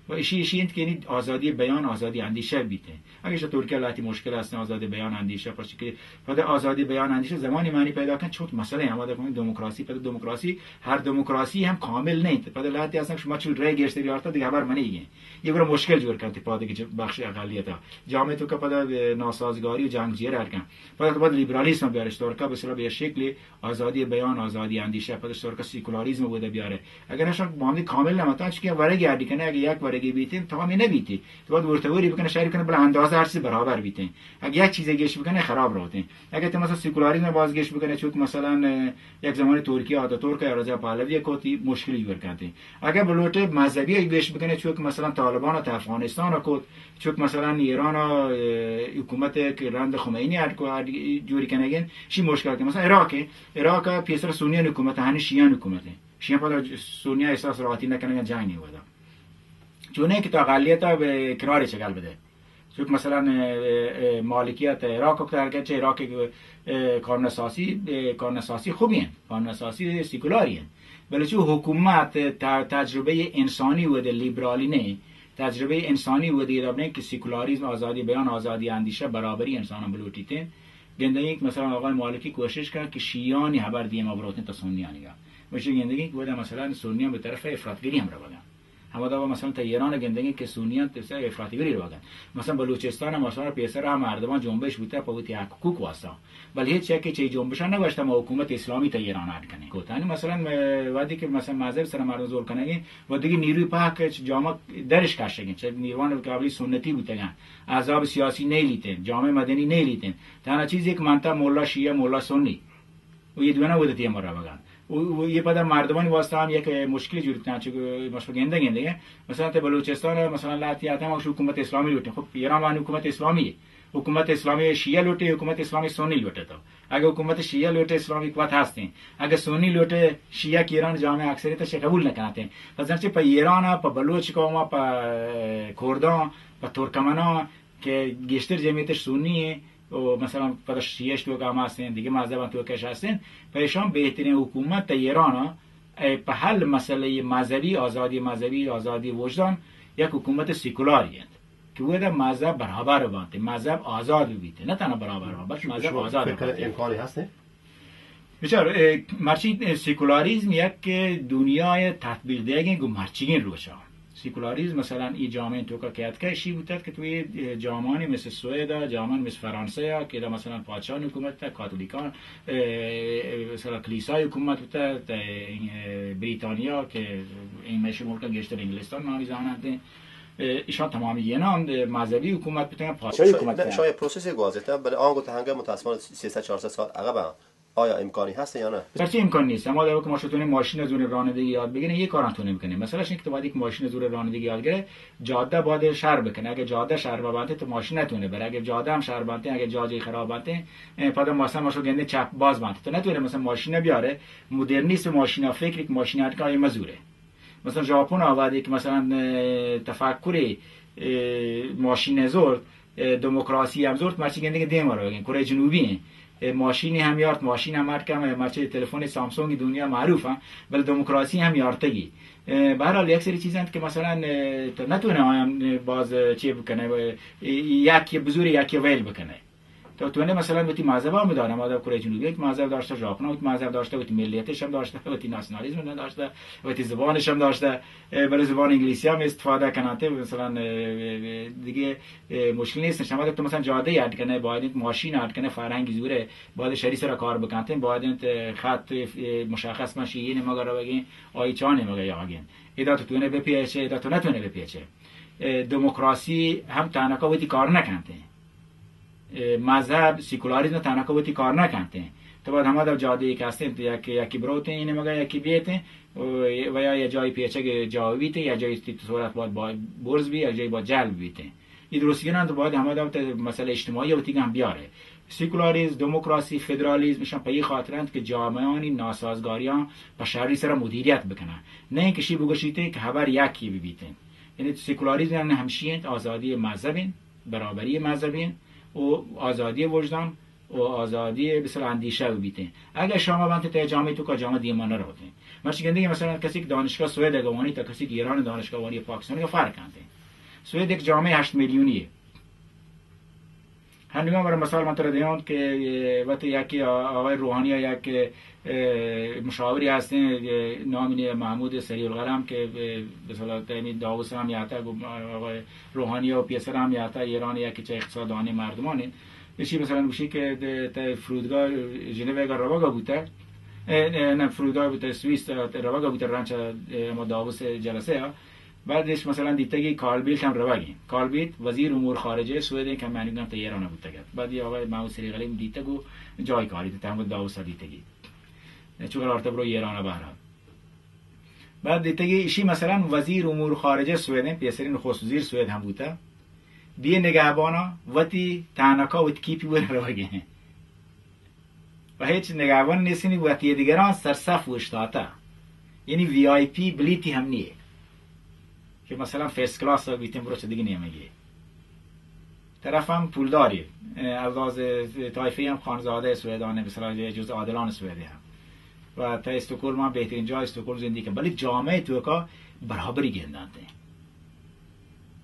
و اشی، اشی انت که یعنی آزادی بیان، آزادی اندیشه بیته. اگه شا ترکیه لاتی مشکل هستن آزادی بیان اندیشه، پرچه که پد آزادی بیان اندیشه زمانی معنی پیدا کن چوت مسئله همادا کنن دموکراسی، پد دموکراسی، هر دموکراسی هم کامل نیت. پد لاتی اصلاً شما چون رای گیشتر یارتا دیگه خبر منی گه. یه برا مشکل جور کن تی پا دیگه ج-، بخش اقلیتا. جامعه توکا پدا ناسازگاری و جنگ جیر ار کن. پدا تو باید لیبرالیسم بیارش، ترکا به اصطلاح به شکلی آزادی بیان، آزادی اندیشه، پدا ترکا سیکولاریسم بوده بیاره. اگر نشان باندی کامل نمتا، چون که ورگی اڈی کنه، اگه یک ورگی بیتین، تمامی نبیتی. تو باید ورتوری بکنه، شهری کنه، بلا اندازه هر چیز برابر بیتین. اگه یک چیزی گیش بکنه، خراب روتین. اگه تو مثلاً سیکولاریسم باز گیش بکنه، چون که مثلاً، اه، یک زمانی ترکیه آتاتورک یا رضا پهلوی کوتی مشکلی جور کنتی. اگه بلوٹے مذہبی گوش بکنے، چوک مثلاً طالبان تا افغانستان کت، چوک مثلاً ایران، اه، حکومت کہ رند خمینی اڈ کو، اڈ جوری کنگین، شی مشکل کہ مثلاً عراق، عراق پیسر سنیان حکومت، ہنی شیعان حکومت، شیعان پدا سنیان احساس راحتی نکنگن جنگ نہیں ودا. چونے کہ تو اقلیت به کراری چگل بده. چونکہ مثلاً، اه، اه، مالکیت عراق کو، اگرچہ عراق، اه، قانون اساسی، اه، قانون اساسی خوبی ہیں، قانون اساسی سیکولاری ہیں، بلے چون حکومت ت-، تجربہ انسانی ودا لیبرالی نہیں، تجربہ انسانی ودا یہ نہیں کہ سیکولاریزم، آزادی بیان، آزادی اندیشہ، برابری انسان بلوٹیت ہیں. گندگی کہ مثلاً آقای مالکی کوشش کرد کہ شیعانی حبر دیما بروتیں تا سنیانی گا. مشی گندگی کہ ودا مثلاً سنیان به طرف افراطگری ہم روگا. ہمدا و مثلاً تا ایران گندگی کہ سنیان تسا افراطی گری روگن. مثلاً بلوچستان ہم مثلاً پیسر ہم مردمان جنبش بوتا پہ وتی حق حقوق واسطہ. بل ہیچ یک چی جنبش نہ گوشتا ما حکومت اسلامی تا ایران اڈ کنیں. گوتانی مثلاً، اه، وقتی کہ مثلاً مذہب سر مردم زور کنگی و دیگه نیروی پاک جامع درش کشگی، چه نیروان قبلی سنتی بوتگن، احزاب سیاسی نہیں لیتن، جامعہ مدنی نہیں لیتن. تنها چیزی کہ منتا مولا شیعہ، مولا سنی. و یہ دونا ودتی ہم روگان. و، و یہ پدا مردمانی واسطہ ہم یک مشکلی جوڑ کتن، چونکہ مشکل گندہ گندہ ہیں. مثلاً تے بلوچستان، مثلاً لاتی آتے ہم حکومت اسلامی لوٹیں. خب ایران وانی حکومت اسلامی ہے. حکومت اسلامی شیعہ لوٹے، حکومت اسلامی سنی لوٹے تو. اگہ حکومت شیعہ لوٹے اسلامی قوت ہستیں. اگہ سنی لوٹے شیعہ کہ ایران جامعہ اکثریت شے قبول نہ کناتے. پس چہ پہ ایران، پہ بلوچ قوم، پہ کردان، پہ ترکمنان کہ گیشتر جمعیتش سنی ہیں، و مثلاً پدا شیعش توکا ہم ہستیں، دیگه مذہبان توکش ہستیں، پہ ایشان بہترین حکومت تا ایران، اے پہ حل مسئلہ مذہبی، آزادی مذہبی، آزادی وجدان، یک حکومت سیکولاری انت کہ ودا مذہب برابر بانت، مذہب آزاد بیت، نہ تنہا برابر بانت، بلکہ مذہب آزاد بانت. امکانی ہست؟ بچار، اے، مرچی، اے، سیکولاریزم یک دنیای تطبیق دیگیں گو مرچیگیں روچا. سیکولاریزم مثلاً ای جامعہ توکا کہ اتکا اشی بوتت کہ تو یہ جامعانی مثل سوئد ء، جامعان مثل فرانسہ ء کہ ادا مثلاً پادشاہان حکومت ء، کاتولیکان، اه، مثلاً کلیسای حکومت بوتت، اه، بریتانیا کہ این میشہ ملک گیشتر انگلستان نامی زاننت، اه، ایشان تمامی ینا مذہبی حکومت بوتن، پادشاہی حکومت بوتن. شاید پروسس گوازیتا، بلے آنگو تہنگا متاسفانہ سیصد چہارصد سال عقب آیا امکانی هست یا نه؟ پرچه امکان نیست؟ اما در که ما شتونیم ماشین زور رانندگی یاد بگیریم، یه کار هم تونیم کنیم. مثلا شنی که تو باید یک ماشین زور رانندگی یاد گیره، جاده باید شر بکنه. اگه جاده شر ببنده، تو ماشین نتونه بره. اگه جاده هم شر بنده، اگه جا جای خراب بنده، اه، پدا مثلا ما شو گنده چپ باز بنده، تو نتونه مثلا ماشین بیاره. مدرنیسم ماشین، فکر که ماشین هر کاری مزوره. مثلا ژاپن آوردی که مثلا، اه، تفکر، اه، ماشین زورت، اه، دموکراسی هم زورت، مرچی گندگی دیم رو بگین. کره جنوبی ہیں. اه، ماشینی هم یارت، ماشین هم اڈ کم، مرچی تلفن سامسونگ دنیا معروف ہیں، بل دموکراسی هم یارتگی. اه، بهرحال یک سری چیز انت که مثلا، اه، تو نتونه آیان باز چی بکنه، اه، یکی بزوری یکی ویل بکنه. تو تونه مثلا وتی مذهب هم داره، مذهب کره جنوبی وتی مذهب داشته، ژاپن وتی مذهب داشته، وتی ملیتش هم داشته، وتی ناسیونالیسم هم داشته، وتی زبانش هم داشته، اه، بله زبان انگلیسی هم استفاده کننده، مثلا، اه، اه، دیگه، اه، مشکل نیست. شما تو مثلا جاده اڈ کنه، باید انت ماشین اڈ کنه، فرهنگی زوره، باید شری سرا کار بکنته، باید انت خط، اه، مشخص من شیئین مگا روگین، آئی چان مگا یاگین. ادا تو تونه بپیچه، ادا تو نتونه بپیچه. اه، دموکراسی هم تنها وتی کار نکنته. اه، مذهب، سیکولاریزم تنها که وتی کار نکنت. تو باید همه در جاده ای که هستین، تو یک، یکی بروتین، اینه مگه یکی بیتین، و، و یا یه جای پیچگ جا بیتین، یا جای تی صورت باید با-، برز بی، یا جای باید جلب بیتین. این درست گران تو باید همه در مسئله اجتماعی وتی هم بیاره. سیکولاریزم، دموکراسی، فدرالیزم، اشان په این خاطر انت که جامعه‌انی ناسازگاریان په شری سر مدیریت بکنن. نه اینکه شی بگوشیتین که هبر یکی ببیتین. یعنی سیکولاریزم یعنی همشی انت، آزادی مذهب انت، برابری مذهبی و آزادی وجدان و آزادی بسر اندیشه بیتین. اگر شما بنت ته جامعه تو کا جامعه دیما نروتین. مرچی گندگی مثلا کسی که دانشگاه سوئد اگه وانی تا کسی که ایران دانشگاه وانی پاکستان که فرق انت. سوئد یک جامعه هشت میلیونیه. هنگام برای مثال من ترا دیان که وقتی یکی آقای روحانی یک اه، مشاوری هستین، اه، نامی نیه محمود سریع القلم که، اه، به اصطلاح تیمی داوس هم یاتا، گو آقای روحانی و پیسر هم یاتا، ایران یک چه اقتصاددانی مردمانی. اشی مثلا گوشی که ده-، ته فرودگاه ژنو اگر روگا بوته، اه، نه، نه، فرودگاه بوته سوئیس، اه، روگا بوته رنچ، اه، ما داوس جلسه ها. بعدش مثلا دیتگی کارل بیلت هم روگی. کارل بیلت وزیر امور خارجه سوئد که من گم ته ایران بوتگت. بعد یه آقای محمود سریع القلم دیتگ و جای کاری ته هم داوس دیتگی. چون قرار ته برو ایران بهرحال. بعد دیتگی ایشی مثلا وزیر امور خارجه سوئد، پیسری نخست وزیر سوئد هم بوته. بی نگهبانا وتی تانکا وتی کیپی ور روگی. و هیچ نگهبان نیستنی، وتی دیگران سر صف اوشتاتا. یعنی وی آئی پی بلیتی هم نیه که مثلا فرست کلاس بیتیم برو چه دیگه نیمگی. طرف هم پولداری، اه، از لحاظ طایفه هم خانزاده سوئدانه، مثلا جز عادلان سوئدی هم. و تا استکهلم هم بهترین جای استکهلم زندگی کن، بلے جامعه توکا برابری گندانته.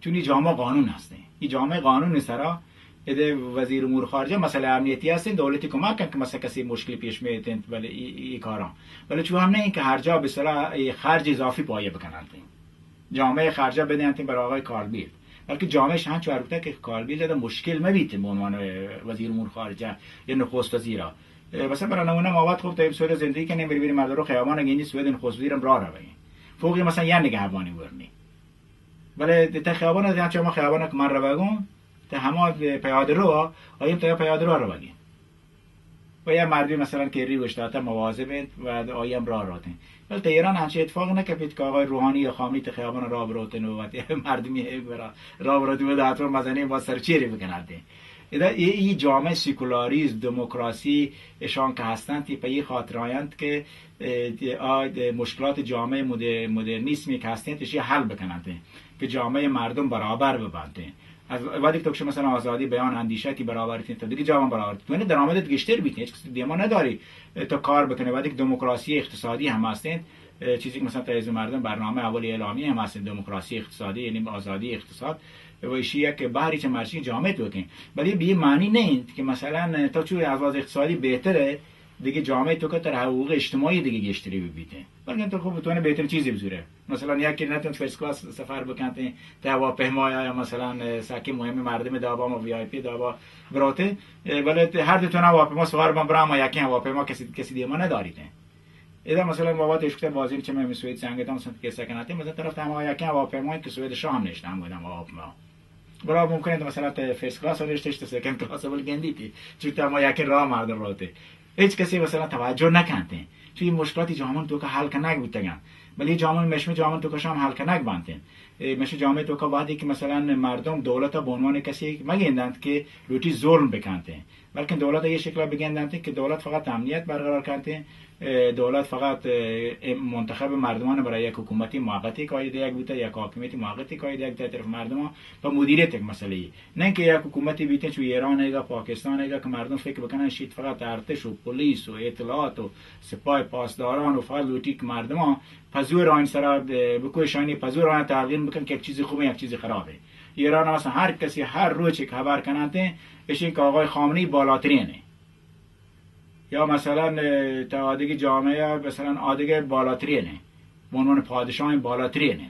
چون ای جامعه قانون هستیں. ای جامعه قانون سرا اده وزیر امور خارجه مسئله امنیتی هستیں، دولتی کمک کن که مثلا کسی مشکلی پیش میتنت، بلے ای، ای کاران. بلے چو هم نه که هر جا به صلاح ای خرج اضافی پایه بکننت. جامعه خرجه بدینت بر آقای کارل بیلت. بلکه جامعه شان چوار بوده که کارل بیلت اده مشکل مبیت به عنوان وزیر امور خارجه یا نخست وزیرا. اه، مثلا برای نمونه ما وقت خوب تا سوئد زندگی کنیم، بری بری مردم رو خیابان گینی سوئد نخست وزیرم را روگی. فوقی مثلا یا نگهبانی ورنی. بلے ته خیابان ات، چه ما خیابان که من روگون، ته هما پیاده رو، آیم ته پیاده رو روگی. و یا مردمی مثلا که ری وشتاته مواظب انت و آیم راه روتن. بلے ته ایران همچه اتفاق نکپیت که آقای روحانی یا خامنه‌ای ته خیابان راه بروتن و وقتی مردمی برا راه بروتن و حتما مزنی با سرچیری بکناتن. ادا ای، ای جامعه سیکولاریزم، دموکراسی اشان که هستند، ای په ای خاطر آیند که اه، آ، اه، مشکلات جامعه مدر-، مدرنیسمی که هستین، تشی حل بکننت، که جامعه مردم برابر ببنت. از وقتی که تو مثلا آزادی بیان، اندیشه تی برابر تین، تو دیگه جامعه برابر تین. تو درآمدت گیشتر بیتین، هیچ کس دیما نداری، اه، تو کار بکنه. وقتی که دموکراسی اقتصادی هم هستین، اه، چیزی که مثلا تایز مردم برنامه اول اعلامی هم هستین، دموکراسی اقتصادی، یعنی آزادی اقتصاد، و ایشی یک بحری چه مرشی جامعه تو کن. ولی به معنی نه که مثلا تو چون از لحاظ اقتصادی بهتره، دگہ جامعہ توکا ترا حقوق اجتماعی دگہ گیشتری بہ بیتیں، بلکن تو خوب بتوانئے بہترین چیزے بزورئے. مثلاً یکے نتونت فرسٹ کلاس سفر بکنتیں، تہ ہواپیما یا مثلاً ساکے مہمیں مردم دابا، ما وی آئی پی دابا براتیں، بلے ہر دو تن ہواپیما سوار بن برا، ما یکیں ہواپیما کسی، کسی دیما نداریتیں. ادا مثلاً بابت اشکتہ بازیں چہ مئے سوید سنگتاں مثلاً کسہ کناتے، مثلاً طرف ہما یکیں ہواپیما کہ سوید شام نشتہ ہم گدام ہواپیما. بلا ممکن انت مثلاً تہ فرسٹ کلاس نشتہ، تہ سیکنڈ کلاس بل گندی تی، چوتا ہما یکیں راہ مردم روتے. ہچ کسی مثلاً توجہ نکنتے. چو یہ مشکلاتی جامعہ توکا حل کنگ بوتگاں. بلے یہ جامعہ، مشم جامعہ توکا شام حل کنگ بانتے. اے مشم جامعہ توکا وحدی کہ مثلاً مردم دولت بہ عنوان کسی مگندنت کہ لوٹی ظلم بکنتے. بلکن دولت یہ شکل بگندنت کہ دولت فقط امنیت برقرار کنت، اے، دولت فقط، اے، اے منتخب مردمان برای یک حکومتی موقتی قاعده یک بوتا، یک حاکمیتی موقتی قاعده یک بوتا طرف مردمان پہ مدیریت یک مسئلہ ای. نہ کہ یک حکومتی بیتیں چو ایران ایگا، پاکستان ایگا کہ مردم فکر بکنن شیت فقط ارتش و پولیس و اطلاعات و سپاه پاسداران و فقط لوٹی کہ مردمان پہ زور آئین سرا، اے، بکوشانی پہ زور آئین تغییر بکن کہ یک چیزی خوبیں، یک چیزی خرابیں. ایران مثلاً ہر کسی ہر روچ یک خبر کننت، اشیں کہ آقای خامنه‌ای بالاترینه. یا مثلاً، اے، تا آدگہ جامعہ، مثلاً آدگہ بالاترینه، بہ عنوان پادشاہ بالاترینه.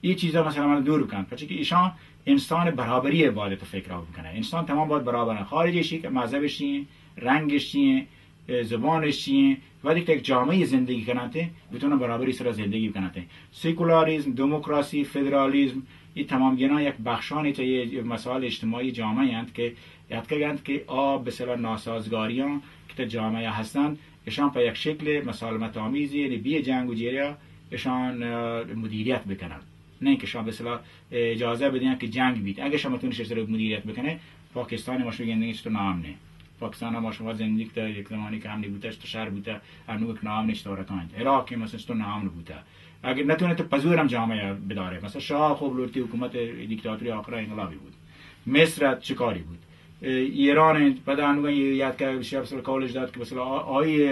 یہ چیزا مثلاً من دور بکن، پرچہ کہ ایشان انسان برابری باید تو فکر بکنه. انسان تمام باید برابر ہیں. خارج اشی کہ مذہب اشی ہیں، رنگ اشی ہیں، اے، زبان اشی ہیں، وقتی کہ یک جامعہ زندگی کننت، بتونن برابری سرا زندگی بکننت. سیکولاریزم، دموکراسی، فدرالیزم، یہ تمام گنا یک بخشانی چہ یہ مسائل اجتماعی جامعہ انت کہ یاد کننت کہ آ بسلا ناسازگاریاں کہ تہ جامعہ ہستند، اشان پہ یک شکل مسالمت آمیزی، یعنی بی جنگ و جیریا اشان، اے، مدیریت بکنن. نہ کہ اشان بسلا، اے، اجازہ بدین کہ جنگ بیت. اگہ شما تونی شر مدیریت بکنے، پاکستان ما شما گندگی چطور نام نے. پاکستان ما شما زندگی تا یک زمانی کہ ہم بوتا، چطور شہر بوتا، انو یک نام نے چطور کانت. عراق مثلاً چطور نام بوتا. اگہ نتونه تو پزور ہم جامعہ بدارے. مثلاً شاہ خوب لوٹتی حکومت دیکتاتوری آخر انقلابی بود. مصر ات چکاری بود. اے، ایران انت، پدا انوگا یہ یاد کہ شیخ مثلاً کالج داد کہ مثلاً آ-، آئی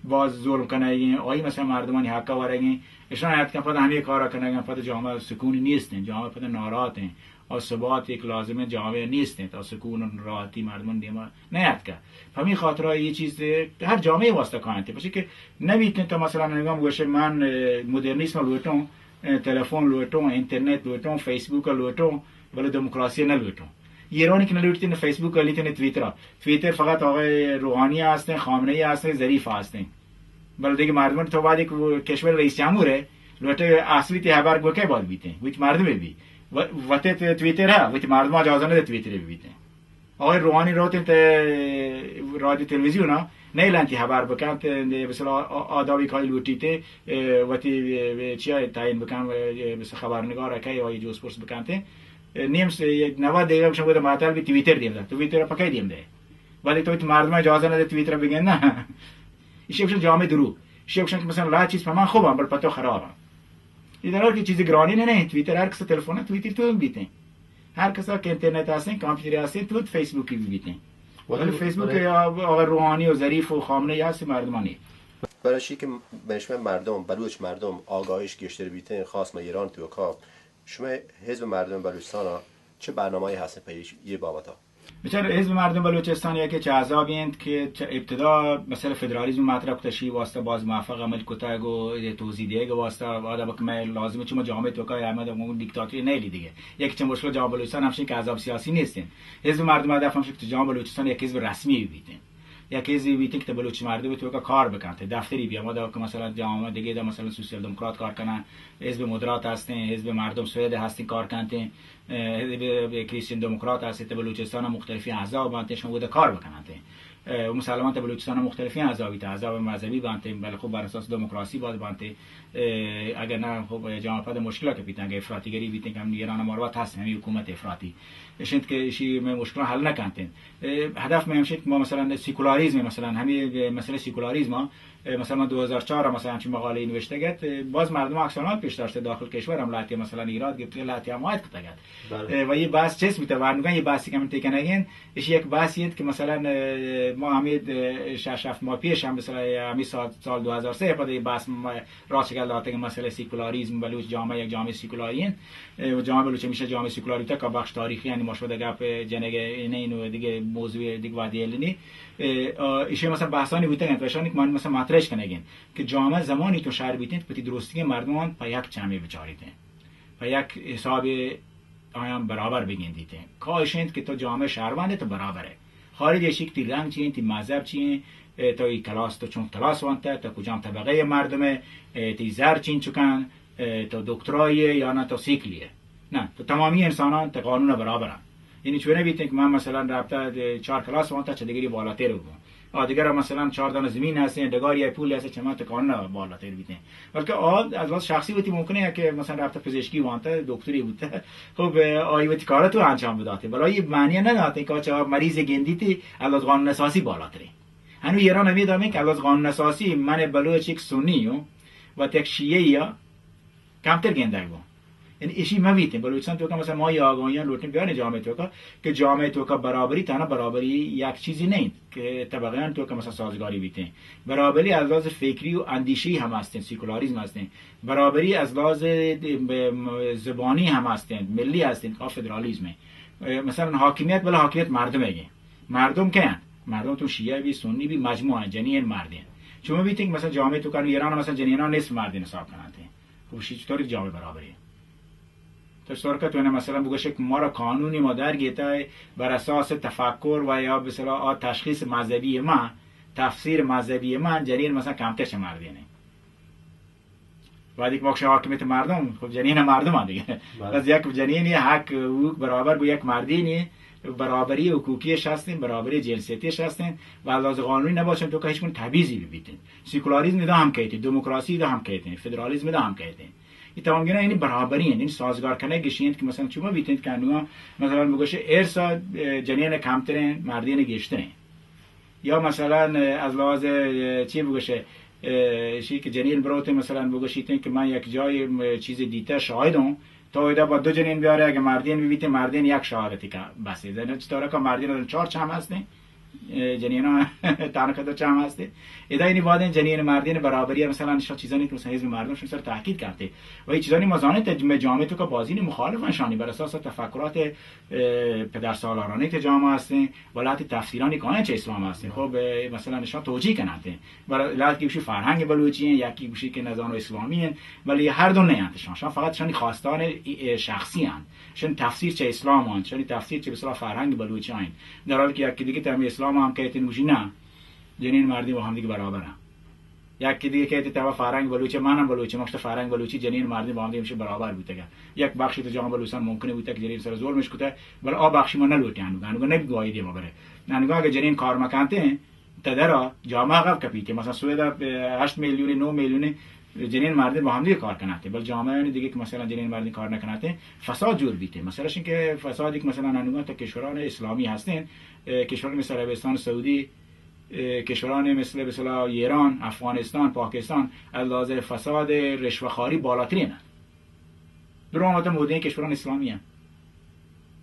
باز ظلم کنگی، آئی مثلاً مردمانی حق ورگی، اشان یاد کہ پدا ہمیں کارا کنگی، پدا جامعہ سکون نیست ہیں، جامعہ پدا ناراحت ہیں، اور ثبات ایک لازم ہے، جامعہ نیست ہیں، تا سکون و راحتی مردمان دیما نیاد کہ. ہمیں خاطرہ یہ چیز ہر جامعہ واسطہ کائنت، پچھے کہ نبیتیں تو مثلاً انوگا گوشے من، اے، مدرنیسم لوٹوں، اے، تلفون لوٹوں، انٹرنیٹ لوٹوں، فیسبوک لوٹوں، بلے دموکراسی نہ لوٹوں. ایرانی کہ نہ لوٹتے نہ فیسبوک لیتے نہ ٹویٹر. ٹویٹر فقط آقای روحانی ہستیں، خامنہ ای ہستیں، ظریف ہستیں. بلے دیگہ مردم تو بعد ایک وہ کشور رئیس جمہور ہے، لوٹے اصلی تی خبر گوکے بعد بیتیں، وچ مردم بھی. و-، وتے تے ٹویٹر ہے، وچ مردم اجازہ نہ دے ٹویٹر بھی بیتیں. آقای روحانی روتیں تے رادیو تلویزیون ها، نیلنتی خبر بکنت، مثلا آ-، آدابی کاری لوٹیتے، اے، وتی، اے، چیا تعیین بکن، اے، مثلا خبرنگار کہ آئی جوز پرس بکنت. اے، نیم سے، اے، نود دقیقہ بشن بوده معطل بی، تویتر دیم ده. تویتر پکای دیم ده. ولی تو مردم اجازه نده تویتر بگن نه. ایشی بشن جامعه درو. ایشی بشن که مثلا لا چیز په من خوبم، بل په تو خرابم. این در حال که چیز گرانی نه، نه. تویتر هر کس تلفن تویتر تو هم بیتین. هر کسا که اینترنت هستین، کامپیوتر هستین، تو فیسبوکی بیتین. ولی ولی فیسبوک برای یا آقای روحانی و ظریف و خامنه ای هست مردمانی. برای چی که به شما مردم، بلوچ مردم آگاهیش گیشتر بیتین، خاص ما ایران توکا، شما حزب مردم بلوچستان ها چه برنامه‌ای هست پی یه بابتا؟ بچار حزب مردم بلوچستان یکی چه احزابی انت که چه ابتدا مسئله فدرالیزم مطرح کتشی واسطه باز موفق عمل کتگ و توضیح دیگ واسطه آدم که من لازم چه ما جامعه توکا احمد دیکتاتوری نیلی دیگه. یکی چه مشکل جامعه بلوچستان همشین که احزاب سیاسی نیستین. حزب مردم هدف همشین که جامعه بلوچستان یک حزب رسمی بیتین. یک حزبی بیتین که بلوچ مردم توکا کار بکنت. دفتری بیا ما دا که مثلا جامعه دیگه دا مثلا سوسیال دموکرات کار کنن، حزب مدرات هستین، حزب مردم سوئد هستین کار کنتین، اه، حزب کریستین دموکرات هستین، تا بلوچستان مختلفین احزاب بانتین، شما بوده کار بکننتین. اه، مسلمان تا بلوچستان مختلفین احزابی تا احزاب مذهبی بانتین، بلکه خب بر اساس دموکراسی باید بانتین. اه، اگر نه خب جامعه پد مشکلات بیتن، اگر افراطیگری بیتن که هم ایران مروت هست، همی حکومت افراطی. اشنت که اشی مئے مشکلاں حل نہ کنت انت۔ اے، ہدف مئے ہمشی کہ ما مثلاً سیکولاریزم، مثلاً ہمے مسئلہ سیکولاریزم ءَ، اے، مثلاً من دو ہزار چار ءَ مثلاً ہمچین مقالے نوشتگ ات، اے، باز مردم عکس العمل پیش داشتہ، داخل کشور ہم لہتے مثلاً ایراد گپتگ، لہتے حمایت کتگ ات۔ بلے۔ اے، و یہ بحث چست بوتہ، ورنگاں یہ بحثی کہ من تئی کنگ انت، اشی یک بحثی انت کہ مثلاً، اے، ما ہمے، اه، شش ہفت ماہ پیش ہم، مثلاً ہمے سال، سال دو ہزار سه پد اے بحث ما را چگل داتگ کہ مسئلہ سیکولاریزم، بلوچ جامعہ یک جامعہ سیکولاری انت، اه، و جامعہ بلوچ ہمیشہ جامعہ سیکولاری تک بخش تاریخی، یعنی ما شما دگہ گپ جنگ نہیں، نو دگہ موضوع دگہ وادی النی، اه، اه، ایشی مثلاً بحثانی بوتگ انت، وشانی کہ من مثلاً مطرح کنگ انت کہ جامعہ زمانی تو شہر بیتنت، پتی درستگیں مردمان پہ یک چمے بچاریتیں، پہ یک حسابے آیاں برابر بگندیتیں۔ کاش انت کہ تو جامعہ شہروند تو برابر ہے۔ خارج ایشی کہ تی رنگ چی انت، تی مذہب چی انت، اه، تو ای کلاس، تو چون کلاس وانتا، تو کجام طبقہ مردم ہے، اه، تی زر چین چکن، اه، تو دکترایی ہے یا نہ تو سیکلی ہے۔ نہ، تو تمامی انسانان تو قانون برابر ہیں۔ یعنی چونه بیتیں کہ من مثلاً رابطہ چار کلاس وانتا چہ دگری بالاتر بوں۔ آ دگرا مثلاً چار دانہ زمین ہستیں، ڈگاری ء پول ہستیں، چہ من تو قانون بالاتر بیتیں۔ بلکہ آ از لحاظ شخصی وتی ممکنہ کہ مثلاً رابطہ پزشکی وانتا، دکتری بوتا، خب، آئی وتی کارا تو انجام بداتے، بلے آئی معنی نہ داتے کہ چہ مریض گندیتی از لحاظ قانون اساسی بالاتریں۔ ہنو ایران ہمیں دامیں کہ از لحاظ قانون اساسی من بلوچ یک سنی ہوں و یک شیعہ یا کمتر گندگ بوں۔ یعنی ایشی مہ بیتیں۔ بلوچستان توکا مثلاً ما یہ آگاہیاں لوٹیں بیاریں جامعہ توکا کہ جامعہ توکا برابری تنہا برابری یک چیزی نہیں کہ طبقیان توکا مثلاً سازگاری بیتیں۔ برابری از لحاظ فکری و اندیشی ہم ہستیں، سیکولاریزم ہستیں۔ برابری از لحاظ زبانی ہم ہستیں، ملی ہستیں، آ فدرالیزم ہے۔ مثلاً حاکمیت، بلے حاکمیت مردم ہے۔ مردم کئے انت؟ مردم تو شیعہ بی، سنی بی، مجموعہ ہیں، جنین مردین۔ چون بیتیں کہ مثلاً جامعہ توکا ایران مثلاً جنینان نصف مردین حساب کنانتے۔ خب، شی چطور جامعہ برابری؟ تو سرکت ونا مثلاً بگوشے کہ مارا قانونی ما در گیتا ہے بر اساس تفکر و یا بسلا آ تشخیص مذہبی ما، تفسیر مذہبی ما، جنین مثلاً کمتر چہ مردین ہے۔ وقتی کہ ما گوشیں حاکمیت مردم، خب جنین مردم ہم دیگه۔ بس یک جنینی حق حقوق برابر گو یک مردینی، برابری حقوقیش هستین، برابری جنسیتیش هستین و از لحاظ قانونی نباشن تو که هیچ گونه تبعیضی ببیتین۔ سیکولاریزم دا هم کهیتین، دموکراسی دا هم کهیتین، فدرالیزم دا هم کهیتین۔ این تمام گنا یعنی برابری انت، یعنی سازگار کنگ گشی انت که مثلاً چما بیتین که انو مثلاً بگوشه ارثا، اه، جنین کمترین، مردین گیشترین۔ یا مثلاً از لحاظ، اه، چی بگوشه، اه، شی که جنین بروت مثلاً بگوشیتین که من یک جای، اه، چیز دیته شاهدم، تا ایدا با دو جنین بیاره، اگه مردین ببیتین، مردین یک شهادتی که بس. زنه چطوره که مردین چهار چم هستین، اه، جنین ها تنها دو چم هستین. ادا اینی بعد این جنین مردین برابری مثلاً شا چیزانی که مثلاً حزب مردم شما سر تاکید کرده و این چیزانی ما زانه ته جامعه تو که بازین مخالفن شانی بر اساس تفکرات، اه، پدر سالارانی که جامعه هستین، ولات تفسیرانی که آیان چه اسلام هستین، خب، اه، مثلاً نشان توجیه کننت. برای لحاظ که بشی فرهنگ بلوچی ہیں، یکی بشی که نزان اسلامی ہیں، ولی هر دو نه انت شان. شان فقط شانی خواستان، اه، شخصی ہیں. شان تفسیر چه اسلام ہیں، شانی تفسیر چه بسلا فرهنگ بلوچی ہیں. در حالی که یکی دیگه تم اسلام هم کهتین بشی نه، جنین مردین با هم دیگه برابر ہیں. یکی دیگه کهتی تبا فرهنگ بلوچی، منم بلوچی، مخت فرهنگ بلوچی جنین مردین با هم دیگه میشه برابر بوتگن. یک بخشی تو جامعه بلوچستان ممکنه بوته که جنین سر ظلمش کته، بل آ بخشی ما نلوٹی انوگا، انوگا نبی گواهی دیما بره. انوگا اگه جنین کار مکنته، تدرا جامعه عقب کپیته. مثلاً سوئد اه، هشت میلیونی، نه میلیونی جنین مردین با هم دیگه کار کنته، بل جامعه یعنی دیگه که مثلاً جنین مردین کار نکنته، فساد جور بیته. مثلاً شین که فسادی که مثلاً انوگا تا کشوران اسلامی هستین، اه، کشوران مثل عربستان سعودی، اه، کشوران مثل، مثل ایران، افغانستان، پاکستان، از لحاظ فساد رشوه‌خواری بالاترین انت. درو هم مودین کشوران اسلامی انت.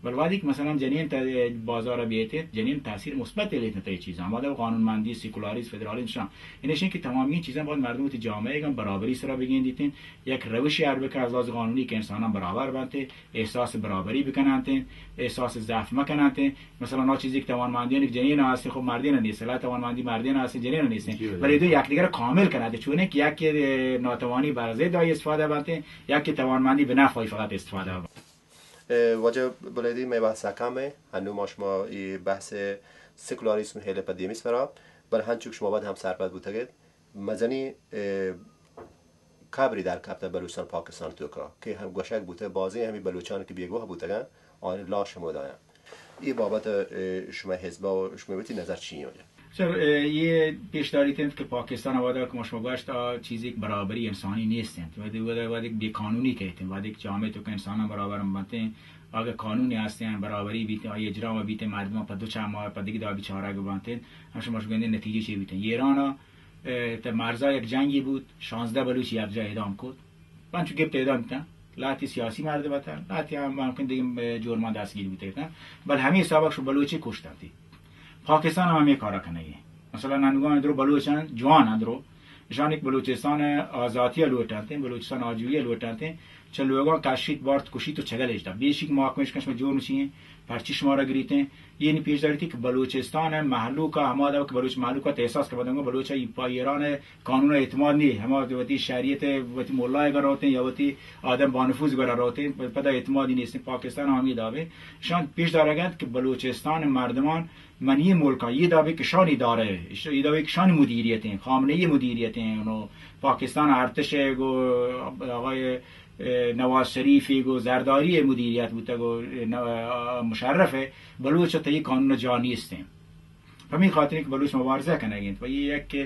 بل وقتی که مثلاً جنین تا بازار بیتیت، جنین تاثیر مثبت لیتن تا چیزاں. بعد قانونمندی، سیکولاریسم، فدرالیسم شان. این اشین که تمامی چیزاں باید مردم وتی جامعه گم برابری سرا بگیندیتین، یک روشی ار بکن از لحاظ قانونی که انسانان برابر بنت، احساس برابری بکننت، احساس ضعف مکننت. مثلاً آ چیزی که توانمندیانی جنین هستن، خب مردین نیست، لا توانمندی مردین هستن، جنین نیستن. جی، بلی جی. دو یکدیگر کامل کننت، چونه که یک ناتوانی بر ضد آئی استفاده بنت، یک توانمندی به نفع آئی فقط استفاده بنت. اه، واجه بلیدی، مئے بحث کم ہے، هنو ما شما ای بحث سیکولاریسم هیله په دیمی سرا، بل هنچو که شما بعد هم سرپد بوتگید، مزنی، اه، قبری در کپتہ بلوچستان پاکستان توکا کہ ہم گوشگ بوتہ بازیں ہمے بلوچان کہ بیگواہ بوتگاں آیانی لاش ہمودایاں۔ اے بابت ء شمئے حزب ء شمئے وتی نظر چی انت؟ سر، اے، یہ پیش داریت انت کہ پاکستان ء وہدا کہ ما شما گوشت آ چیزے کہ برابری انسانی نیست انت۔ وہدے، وہدے، وہدے بے قانونی کئیت انت، وہدے کہ جامعہ توکا انساناں برابر ہم بنت انت، اگہ قانونے ہست انت، برابری بیت انت، آئی اجرا بیت انت، مردماں پہ دو چار ماہ پہ دگہ دابی چارگ بنت انت، ہم شما گندے نتیجہ چے بیت انت۔ ایران ء اه، تہ مرزا یک جنگی بوت، شانزدہ بلوچ یک جا اعدام کت۔ پنچ گپت اعدام بیتن، لہتی سیاسی مردم اتن، لہتی ہم ممکن دیگه، اه، جرمان دستگیر بیتگ اتن۔ بل ہمے حسابا شو بلوچی کشتنتی۔ پاکستان ہم ہمے کارا کنگی۔ مثلاً انوگاں درو بلوچاں جوان اندرو، اشان ایک بلوچستان آزاتی لوٹانتے، بلوچستان آجوئی لوٹانتے، چہ لوگاں کشیت بارت کشیت و چگل اش دا۔ بیشک ما کمش کش میں جور نشی ہیں، پرچی شمارا گریتے ہیں۔ یہ نی پیش داریتی کہ بلوچستان مہلوک ہما دا کہ بلوچ مہلوک احساس کہ بدنگو بلوچ ای پا ایران قانون اعتماد نی، ہما وتی شریعت وتی ملا گرا روتے ہیں یا وتی آدم بانفوذ گرا روتے ہیں، پدا اعتمادی نیست۔ پاکستان ہمی دابے شان پیش دارگت کہ بلوچستان مردمان من یہ ملک ء یہ دعوی کشانی دارے، یہ دعوی کشانی مدیریت ہیں، خامنہ ای مدیریت ہیں، انو پاکستان ارتش ہے گو آقای، اه، نواز شریف گو زرداری مدیریت بوتا گو، اه، مشرف ہے، بلوچ تئی قانون جا نیست ہیں۔ ہمیں خاطر کہ بلوچ مبارزہ کنگ انت و یہ یک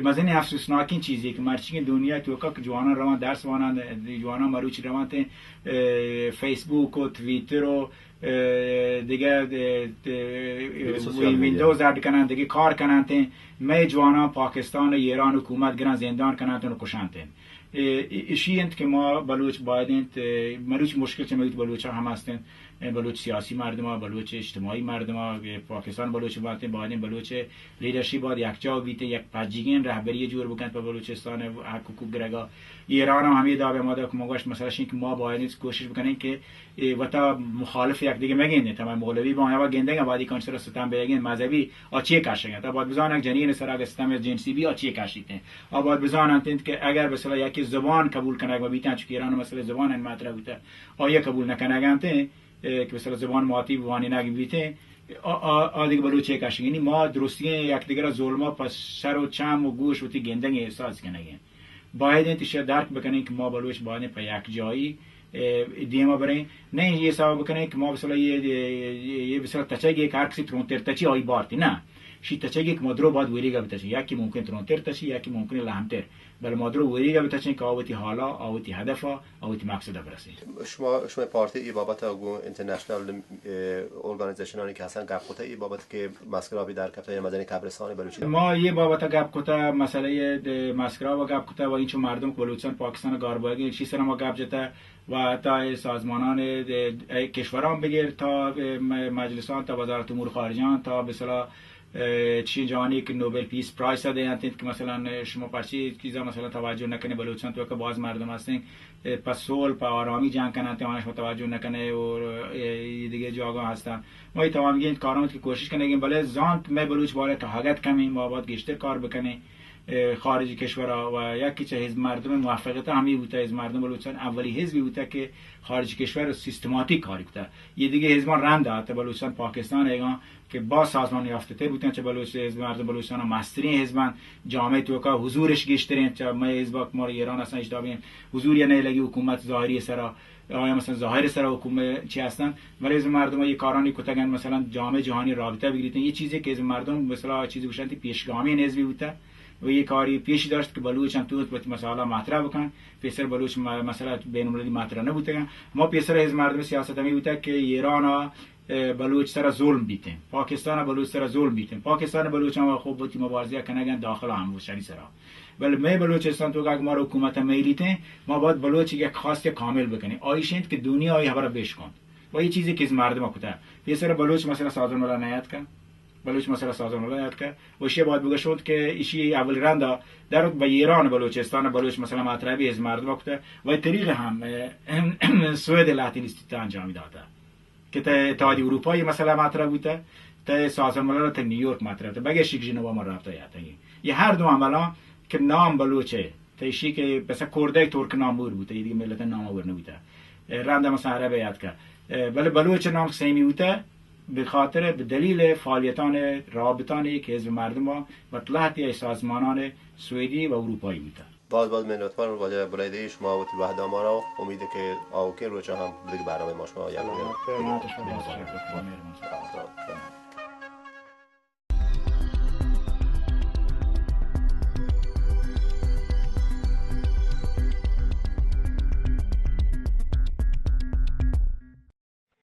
مزنی افسوسناکیں چیزی کہ مرچی دنیا توکا کہ جوانان روان درس وانان، جوانان مروچی روان تھے، اه، فیسبوک و تویتر و اه، دگہ، اه، ت-، دگہ سوشل میڈیا۔ ونڈوز ایڈ کنن، دگہ کار کنن تین، مئے جوانان پاکستان و ایران حکومت گران زندان کنن تین و کشن تین۔ اه، اشی انت کہ ما بلوچ باید انت، اه، مروچ مشکل چہ مئے بلوچان ہم ہستن، اه، بلوچ سیاسی مردم، بلوچ اجتماعی مردم، اه، پاکستان بلوچ باتیں، باید انت بلوچ لیڈرشپ باید یکجا بیت، یک پجیگیں رہبری جوڑ بکنت پہ بلوچستان حق حقوق گرگا۔ ایران ہم ہمیں دعوی ما دا کہ ما گوشت مسئلہ شین کہ ما باید انت کوشش بکنیں کہ اے وتا مخالف یک دگہ مگندیں، تمام مولوی با ہوا گندگ آبادی کن سر ستم بیگیں مذہبی آ چے کشگ انت؟ آباد بزان یک جنین سر اگہ ستم جنسی بی آ چے کشیت انت؟ آباد بزان انت کہ اگر مثلا یکی زبان قبول کنگ و بیتن، چونکہ ایران مسئلہ زبان ان مطرح بوتا، آیا قبول نکنگ انت، اے، کہ مثلا زبان ماتی بوانی نگ بیتیں، آ، آ، آ دگہ بلوچ چے کشگ؟ یعنی ما درستیں یک دگہ ظلم پس سر و چم و گوش وتی گندگ احساس کنگیں۔ باید انت ایشی درک بکنیں کہ ما بلوچ باید انت پہ یک جایی، اه، دیما بریں۔ نہ یہ حساب بکنیں کہ ما مثلا یہ، یہ، یہ مثلا تچگ ایک ہر کسی ترونتر تچی آئی بارتی، نہ۔ شی تچگ ایک مدرو باید ویریگا بتچیں۔ یکی ممکن ترونتر تچی، یکی ممکن لہمتر۔ بل مدرو ویریگا بتچیں کہ آوتی حالا، آوتی ہدفا، آوتی مقصدا برسیں۔ شما، شما پارتی ای بابت گو انٹرنیشنل، اه، ارگانیزیشنانی کہ ہستن گپ کتا ای بابت کہ مسکرا بھی در کپتا یا مزنی قبرستان بلوچی؟ ما یہ بابت گپ کتا، مسئلہ یہ دے مسکرا و گپ کتا و اینچو مردم کہ بلوچستان پاکستان گار بوگی، چی سر ما گپ جتا و حتی سازمانان دے، اے کشوران بگیر تا، اه، م-، مجلسان تا وزارت امور خارجان تا بسلا، اه، چی جانی کہ نوبل پیس پرائز دے انت کہ مثلا شما پرچی چیزا مثلا توجہ نکنی بلوچستان تو کہ باز مردم ہستن، اه، پہ صلح، پہ آرامی جنگ کنن، تے آناں شما توجہ نہ کنئے اور، اه، اے دگہ جاگہ ہستن۔ ما اے توانگیں کاراں کہ کوشش کنگیں، بلے زانت مئے بلوچ بارے تاہگت کمیں، ما باید گیشتر کار بکنیں، اه، خارج کشورا و یکی چہ حزب مردم موفقیت ہمیں بوتا، حزب مردم بلوچستان اولی حزبی بوتا کہ خارج کشور سیستماتیک کاری کتا۔ یہ دگہ حزبان رند آتا بلوچستان پاکستان ایگان کہ باز سازمان یافتہ تر بوتن، چہ بلوچ حزب مردم بلوچستان مسترین حزبان، جامعہ توکا حضورش گیشترین، چہ مئے حزب کمار ایران اصلا اشتابین حضور یا نہیں لگی حکومت ظاہری سرا، آیا مثلا ظاہر سرا حکومت چی ہستن، ولی حزب مردم یہ کارانی کتگن، مثلا جامعہ جہانی رابطہ بگریتن، یہ چیزی کہ حزب مردم مثلا چیزی گوشن تی پیشگامی حزبی بوتا و یہ کاری پیش داشت کہ بلوچ ہم تو وتی مسئلہ مطرح بکن، پیسر بلوچ م-، مسئلہ بین المللی مطرح نہ بوتگن۔ ما پیسر حزب مردم سیاست ہمیں بوتا کہ ایران اه، بلوچ سرا ظلم بیتیں، پاکستان بلوچ سرا ظلم بیتیں، پاکستان بلوچاں و خوب وتی مبارزہ کنگن داخل ہم وشانی سرا۔ بل مئے بلوچستان تو اگر مارا حکومت میلیتیں، ما باید بلوچ یک خاص کامل بکنیں۔ آئیش انت کہ دنیا آئی حبر بیش کنت۔ و یہ چیزی کہ مردم کتا۔ پیسر بلوچ مسئلہ سازمان ملل نیاد کا۔ بلوچ مسئلہ سازمان ملل نیاد کا۔ و اشی باید بگشوت کہ اشی اول رندا در با ایران بلوچستان بلوچ مسئلہ مطرح بھی از مردم کتا۔ و طریق ہم، اه، سوئد لاتین استیتا انجام داتا۔ کہ تہ اتحادی اروپا یہ مسئلہ مطرح بوتا، تہ سازمان ملل تہ نیویارک مطرح بوتا، بگہ شک جنوا ما رابطہ یاتا۔ یہ ہر دو عملاں کہ نام بلوچ ہے، تہ اشی کہ پسا کوردہ ترک نام ور بوتا، یہ دیگہ ملت نام ور نبوتا۔ رند مثلا عرب یاد کا۔ بلے بلوچ نام سیمی بوتا، بخاطر بدلیل فعالیتان رابطانی کہ حزب مردم با مطلحتی سازمانان سوئدی و اروپایی بوتا۔ باز باز منتوار واجہ بلیدی، شما وتی وہدا مارا، امید کہ آوکیں روچا ہم دگہ برنامہ ما شما یاد بیاریں۔ سلامت بات، شما باز تشکر، مہربان۔